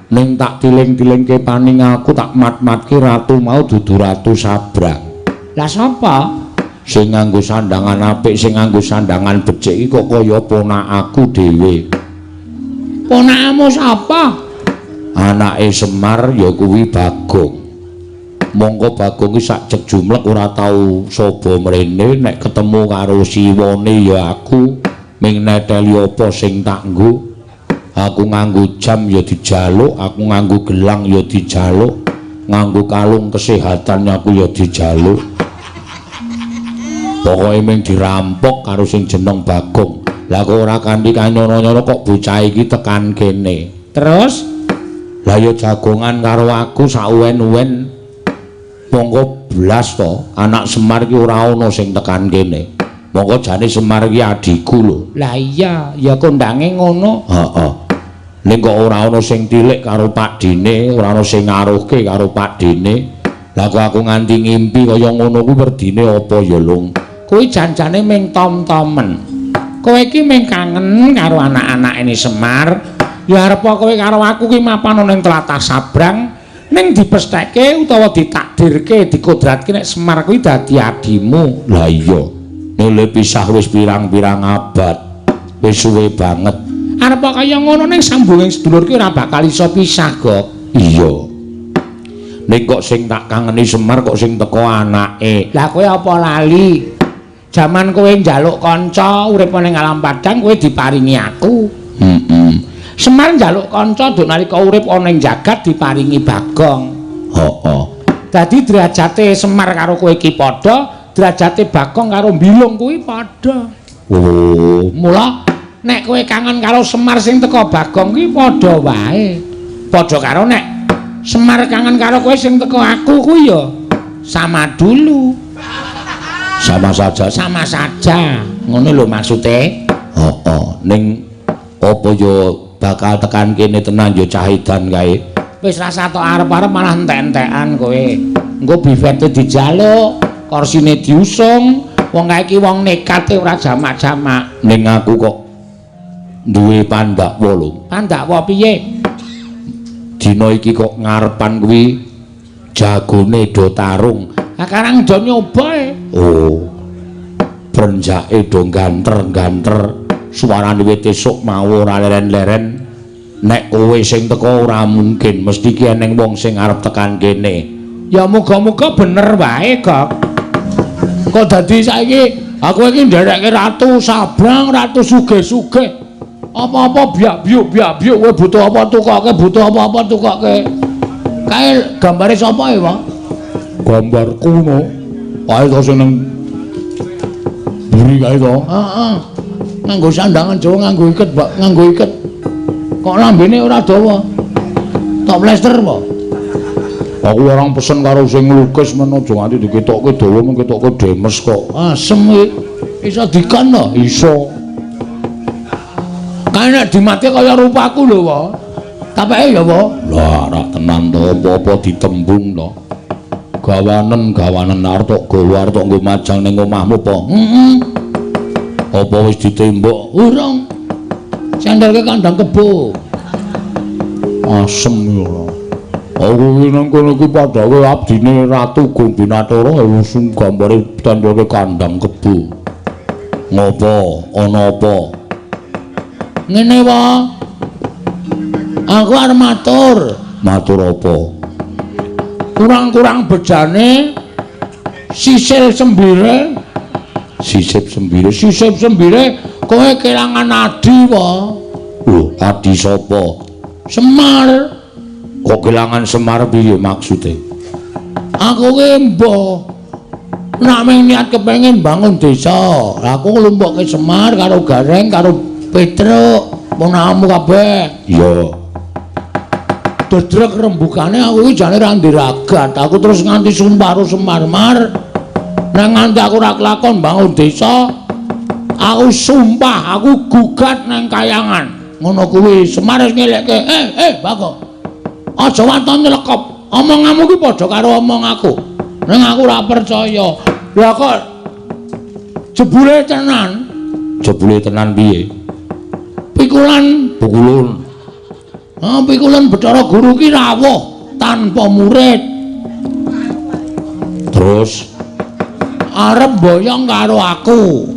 Ning tak tiling-tilingke paning aku tak mat-matke ratu mau dudu ratu Sabrang. Lah sapa? Sing nganggo sandangan apik, sing nganggo sandangan becik iki kok kaya ponakaku dhewe. Ponakmu sapa? Anake Semar ya kuwi Bagong. Mongko Bagong ki sak jek jumlek ora tau saba mrene, nek ketemu karo siwane ya aku ming neteli apa sing tak nggo. Aku nganggo jam ya dijaluk, aku nganggo gelang ya dijaluk, nganggo kalung kesehatan aku ya dijaluk. Pokoke ming dirampok karo sing jeneng Bagong. Lah kok ora kanthi kanyono-nyono kok bocah iki tekan kene. Terus lah ya jagongan karo aku sauwen-uwen. Monggo blas to, anak Semar ki ora ana sing tekan kene. Monggo jane Semar ki adhiku lho. Lah iya, ya kondange ngono. Heeh. Ning kok ora ana sing tilik karo Pakdine, ora ana sing ngaruhke karo Pakdine. Lah kok aku nganti ngimpi kaya ngono kuwi werdine apa ya, Lung? Kuwi janjane ming tom-tomen. Kowe iki ming kangen karo anak-anake Semar. Ya arep kowe karo aku ki mapan ana ning tlatah Sabrang, ning dipestheke utawa ditakdirke, dikodratke nek Semar kuwi dadi adimu. Lah iya. Nile pisah wis pirang-pirang abad. Wis suwe banget. Arep kaya ngono ning sambunging sedulur ki ora bakal iso pisah, Gok. Iya. Ning kok sing tak kangeni Semar kok sing teko anake. Lah kowe apa lali? Jaman kowe njaluk kanca urip ning alam padang kowe diparingi aku. Heeh. Semar njaluk kanca nduk nalika urip ana ing jagat diparingi Bagong. Heeh. Dadi derajate Semar karo kowe iki padha, derajate Bagong karo Bilung kuwi padha. Oh, mula Nek kowe kangen karo Semar sing teko Bagong kuwi padha wae. Padha karo nek Semar kangen karo kowe sing teko aku kuwi ya sama dulu. Sama saja, sama saja. Ngono lho maksude. Heeh, ning apa ya bakal tekan kene tenan ya cah edan kae. Wis rasa tok arep-arep malah entek-entekan kowe. Engko bifete dijaluk, korsine diusung. Wong kae iki wong nekate ora jamak-jamak. Ning aku kok duwe pandakwa lho. Pandakwa piye? Dina iki kok ngarepan kuwi jagone do tarung. Lah karang do nyoba e. Oh. Brenjake do ganter-ganter, suarane wit esuk mau ora leren-leren. Nek kowe sing teko ora mungkin, mesti ki eneng wong sing arep tekan kene. Ya muga-muga bener wae, Gok. Kok dadi saiki aku iki nderekke ratu sabrang, ratu sugih-sugih. Apa-apa biak-biuk biak-biuk kowe butuh apa tukoke, butuh apa-apa tukoke. Kae gambare sapa e, Pak? Gambarku no. Kae to sing nang mburi kae to. Heeh. Nganggo sandangan Jawa, nganggo iket, Pak, nganggo iket. Kok lambene ora dawa? Tok plester apa? Aku orang pesen karo sing nglukis men aja nganti diketokke dawa, men ketokke demes kok. Asem iki. Iso dikon to? Iso. Kae nek dimati kaya rupaku lho, Pak. Tapeke ya, Pak. Lah, rak tenan to, apa-apa ditembung to. Gawanen-gawanen arep tok gawa arep tok nggo majang ning omahmu apa? Heeh. Apa wis ditembok? Urung. Sendelke kandang kebo. Asem ya ora. Aku iki nang kono iki padhae abdine Ratu Gombinathara langsung gambare tendelke kandang kebo. Ngopo? Ana apa? Ngene wae. Aku arep matur. Matur apa? Kurang-kurang bejane sisil sembire, sisip sembire, sisip sembire kowe kelangan adi wae. Lho, adi sapa? Semar. Kok kelangan Semar piye maksude? Aku ki mbah nek mung niat kepengin bangun desa. Aku nglumpukke Semar karo Gareng karo Petruk, ponakanmu kabeh. Iya. Dedrek rembugane aku iki jane ra ndiragat. Aku terus nganti sumpah karo Semar Mar. Nek nganti aku ora kelakon bangun desa, aku sumpah aku gugat nang kayangan. Ngono kuwi Semar wis ngelekke, Bagong. Aja waton nylekop. Omonganmu ki padha karo omong aku. Ning aku ora percaya. Lah kok jebule tenan? Jebule tenan piye? Pikulan pukulun. Ah, pikulan Bathara Guru ki rawuh tanpa murid. Terus arep boyong karo aku.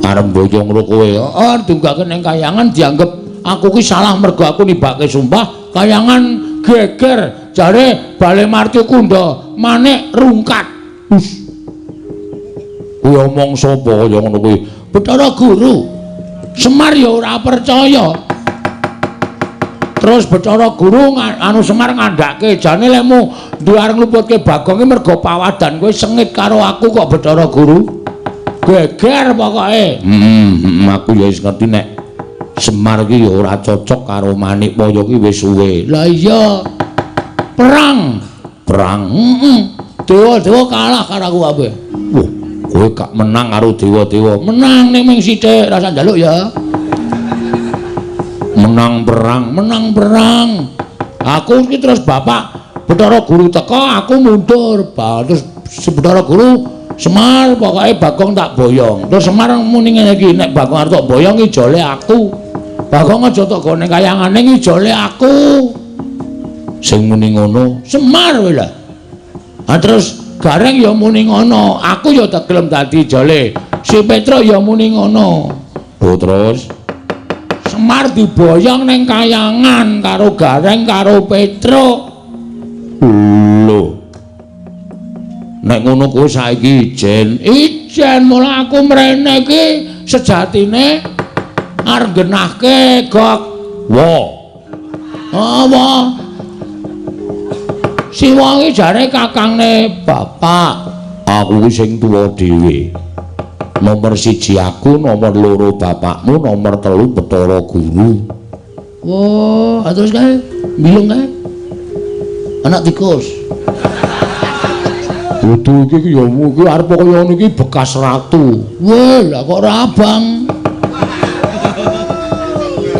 Arep boyong karo kowe? Heeh, dunggake ning kayangan dianggep aku ki salah mergo aku nibake sumpah. Kayangan geger jare Bale Marti Kunda manik rungkat. Us. Kuwi omong sapa kaya ngono kuwi? Bathara Guru. Semar ya ora percaya. Terus Bathara Guru anu Semar ngandhake jane lemu duwe arep ngluputke Bagong ki mergo pawadan kowe sengit karo aku kok Bathara Guru. Geger pokoke. Aku ya wis ngerti nek Semar ki ya ora cocok karo Manikmaya ki wis suwe. Lah iya. Perang. Perang. Heeh. Dewa-dewa kalah karo aku kabeh. Wah, kowe gak menang karo dewa-dewa. Menang ning ming sithik, rasa njaluk ya. Menang perang, menang perang. Aku iki terus bapak Bathara Guru teko, aku mundur. Terus Bathara Guru Semar pokoke Bagong tak boyong. Terus Semar muni ngene iki, nek Bagong arep tak boyong ijole aku. Bagong aja tok gone kayangane ijole aku. Sing muni ngono Semar kowe lho. Ha terus Gareng ya muni ngono, aku ya tak gelem dadi ijole. Si Petruk ya muni ngono. Oh terus Semar diboyong ning kayangan karo Gareng karo Petruk. Lho. Nek ngono kowe saiki ijen. Ijen mula aku mrene iki sejatine arep genahke Gok. Wa. Apa? Siwa iki jare kakangne bapak. Aku ki sing tuwa dhewe. Nomor 1 aku, nomor 2 bapakmu, nomor 3 Bathara Guru. Wah, terus kae bilung kae. Anak tikus. Kudu iki ya iki arep kaya ngono iki bekas ratu. Wah, lah kok ora abang.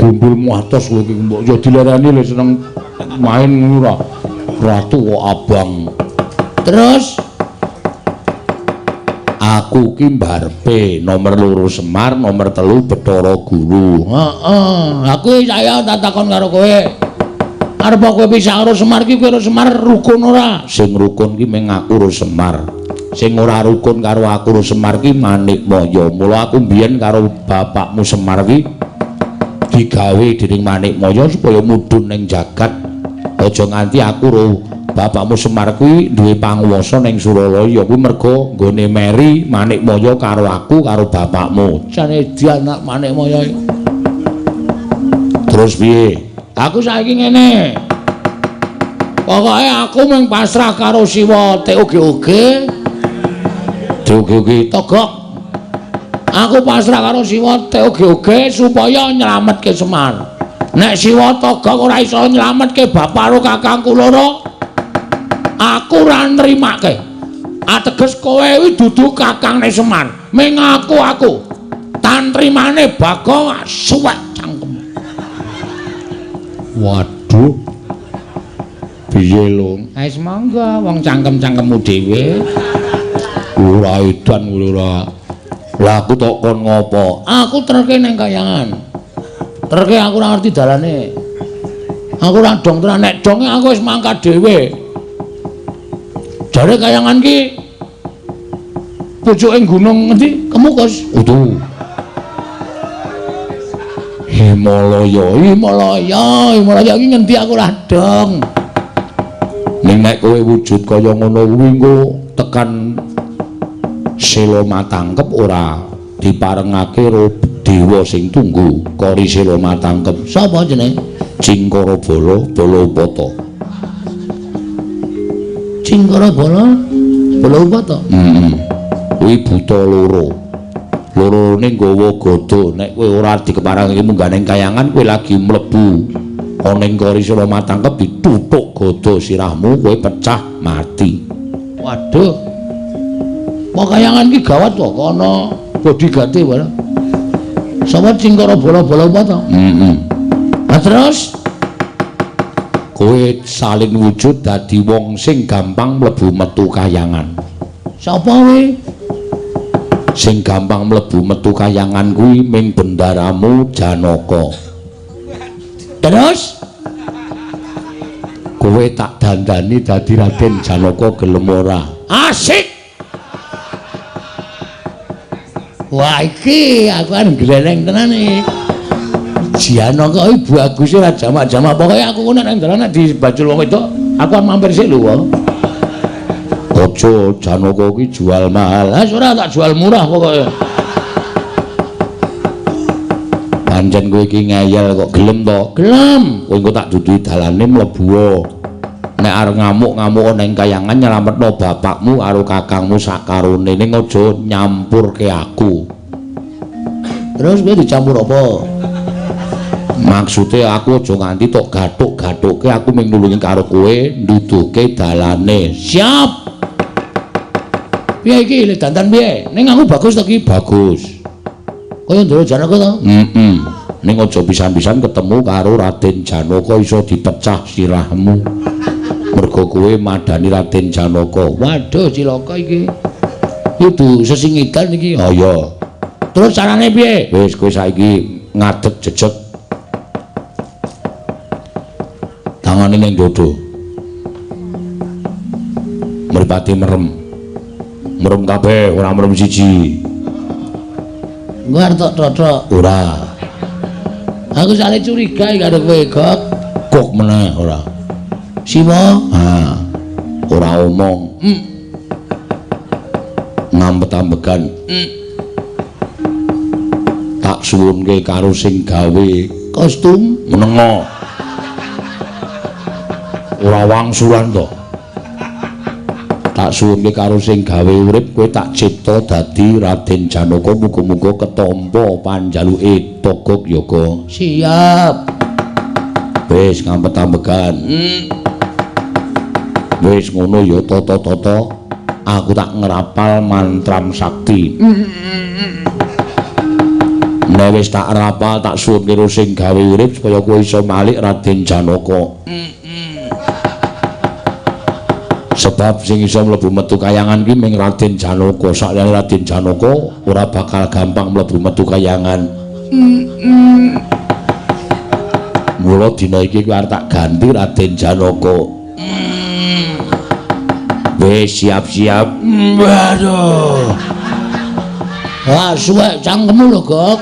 Gumbul atos kowe iki mbok ya dilereni le seneng main ngono ora. Ratu kok abang. Terus aku ki mbarepe nomor 2 Semar, nomor 3 Bathara Guru. Heeh, aku saya tak takon karo kowe. Arep kowe pisah karo Semar ki kowe karo Semar rukun ora? Sing rukun ki mung aku karo Semar. Sing ora rukun karo aku karo Semar ki Manikmaya. Mula aku mbiyen karo bapakmu Semar ki digawe dening Manikmaya supaya mudhun ning jagat. Aja nganti aku karo bapakmu Semar kuwi duwe panguwasa ning Suralaya kuwi merga nggone meri Manikmaya karo aku karo bapakmu. Jane anak Manikmaya. Terus piye? Aku saiki ngene. Pokoke aku mung pasrah karo Siwa TOGOG. TOGOG Togok. Aku pasrah karo Siwa TOGOG supaya nyelametke Semar. Nek Siwa Togok ora iso nyelametke bapak karo kakangku loro, aku ora nrimake. Ateges kowe kuwi dudu kakangne Semar. Ming aku. Tantrimane Bagong suwek cangkem. Waduh. Piye lho? Wis monggo wong cangkem-cangkemmu dhewe. Ora edan ora. Lah aku tok kon ngopo? Aku terke ning kayangan. Terke aku ora ngerti dalane. Aku ora dong tenan, nek donge aku wis mangkat dhewe. Jare kayangan ki pucuke gunung ngendi? Kemukus. Utuh. Himalaya, Himalaya, Himalaya iki ngendi aku ora dong. Ning nek kowe wujud kaya ngono kuwi engko tekan Sela Matangkep ora diparengake karo dewa sing tunggu kori Sela Matangkep. Sapa jenenge? Cingkara Bala, Bala Upata. Cingkara Bala, Bala Upata. Heeh. Kuwi buta loro. Lorone nggawa gada. Nek kowe ora dikeparengake munggah ning kayangan, kowe lagi mlebu ana ing kori Sela Matangkep dituthuk gada sirahmu, kowe pecah mati. Waduh. Mau kayangan ki gawat to, ana bodyguard-e wae. Sapa Cingkara Bala, Bala Upata? Heeh. Lah terus kowe salin wujud dadi wong sing gampang mlebu metu kayangan. Sapa kowe? Sing gampang mlebu metu kayangan kuwi ming bendaramu Janaka. Terus kowe tak dandani dadi Raden Janaka gelem ora? Asik. Wah iki aku kan gleneng tenan iki. Janaka iki baguse ora jamak-jamak. Pokoke aku ngono nek dalan nek dibajul wong wedok, aku kan mampir sik lho. Aja Janaka iki jual mahal. Lah ora tak jual murah pokoke. Pancen kowe iki ngeyel kok gelem to? Gelem. Kowe engko tak duduhi dalane mlebu. Nek arep ngamuk-ngamuk ning kayangan nyelametno bapakmu karo kakangmu sakarone, ning aja nyampurke aku. Terus kowe dicampur apa? Maksude aku aja nganti tok gathuk-gathuke, aku mung nulungi karo kowe nduduhke dalane. Siap. Piye iki le dandan piye? Ning aku bagus to ki? Bagus. Kaya Ndara Janaka to? Heeh. Ning aja pisan-pisan ketemu karo Raden Janaka iso dipecah sirahmu. Mergo kowe madani Raden Janaka. Waduh cilaka iki. Kudu sesingidan iki. Ha iya. Terus carane piye? Wis kowe saiki ngadeg jejeg. Tangane ning dodo. Mripate merem. Merem kabeh, ora merem siji. Engko arep tok tothok. Ora. Aku sale curiga iki karo kowe, Gok. Gok meneh ora. Siwa? Ha. Ora omong. Ngampet-ambegan. Tak suwunke karo sing gawe kostum menengo. Ora wangsulan to. Tak Tak suwunke karo sing gawe urip kowe tak cipta dadi Raden Janaka, muga-muga ketampa panjaluke Togog Yoga. Siap. Wis ngampet-ambegan. Wis ngono ya tata-tata, aku tak ngrapal mantram sakti. Nek wis tak rapal tak suwun karo sing gawe urip supaya kowe iso malik Raden Janaka. Sebab sing iso mlebu metu kayangan ki ming Raden Janaka. Sakliyane Raden Janaka ora bakal gampang mlebu metu kayangan. Mula dina iki kowe arep tak ganti Raden Janaka. Wis siap-siap. Waduh. Wah, suwek cangkemmu lho, Gok.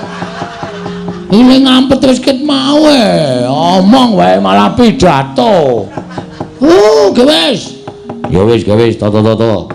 Ini ngampet wis ket mau e. Omong wae malah pidato. Ge wis. Ya wis, ge wis, toto-toto.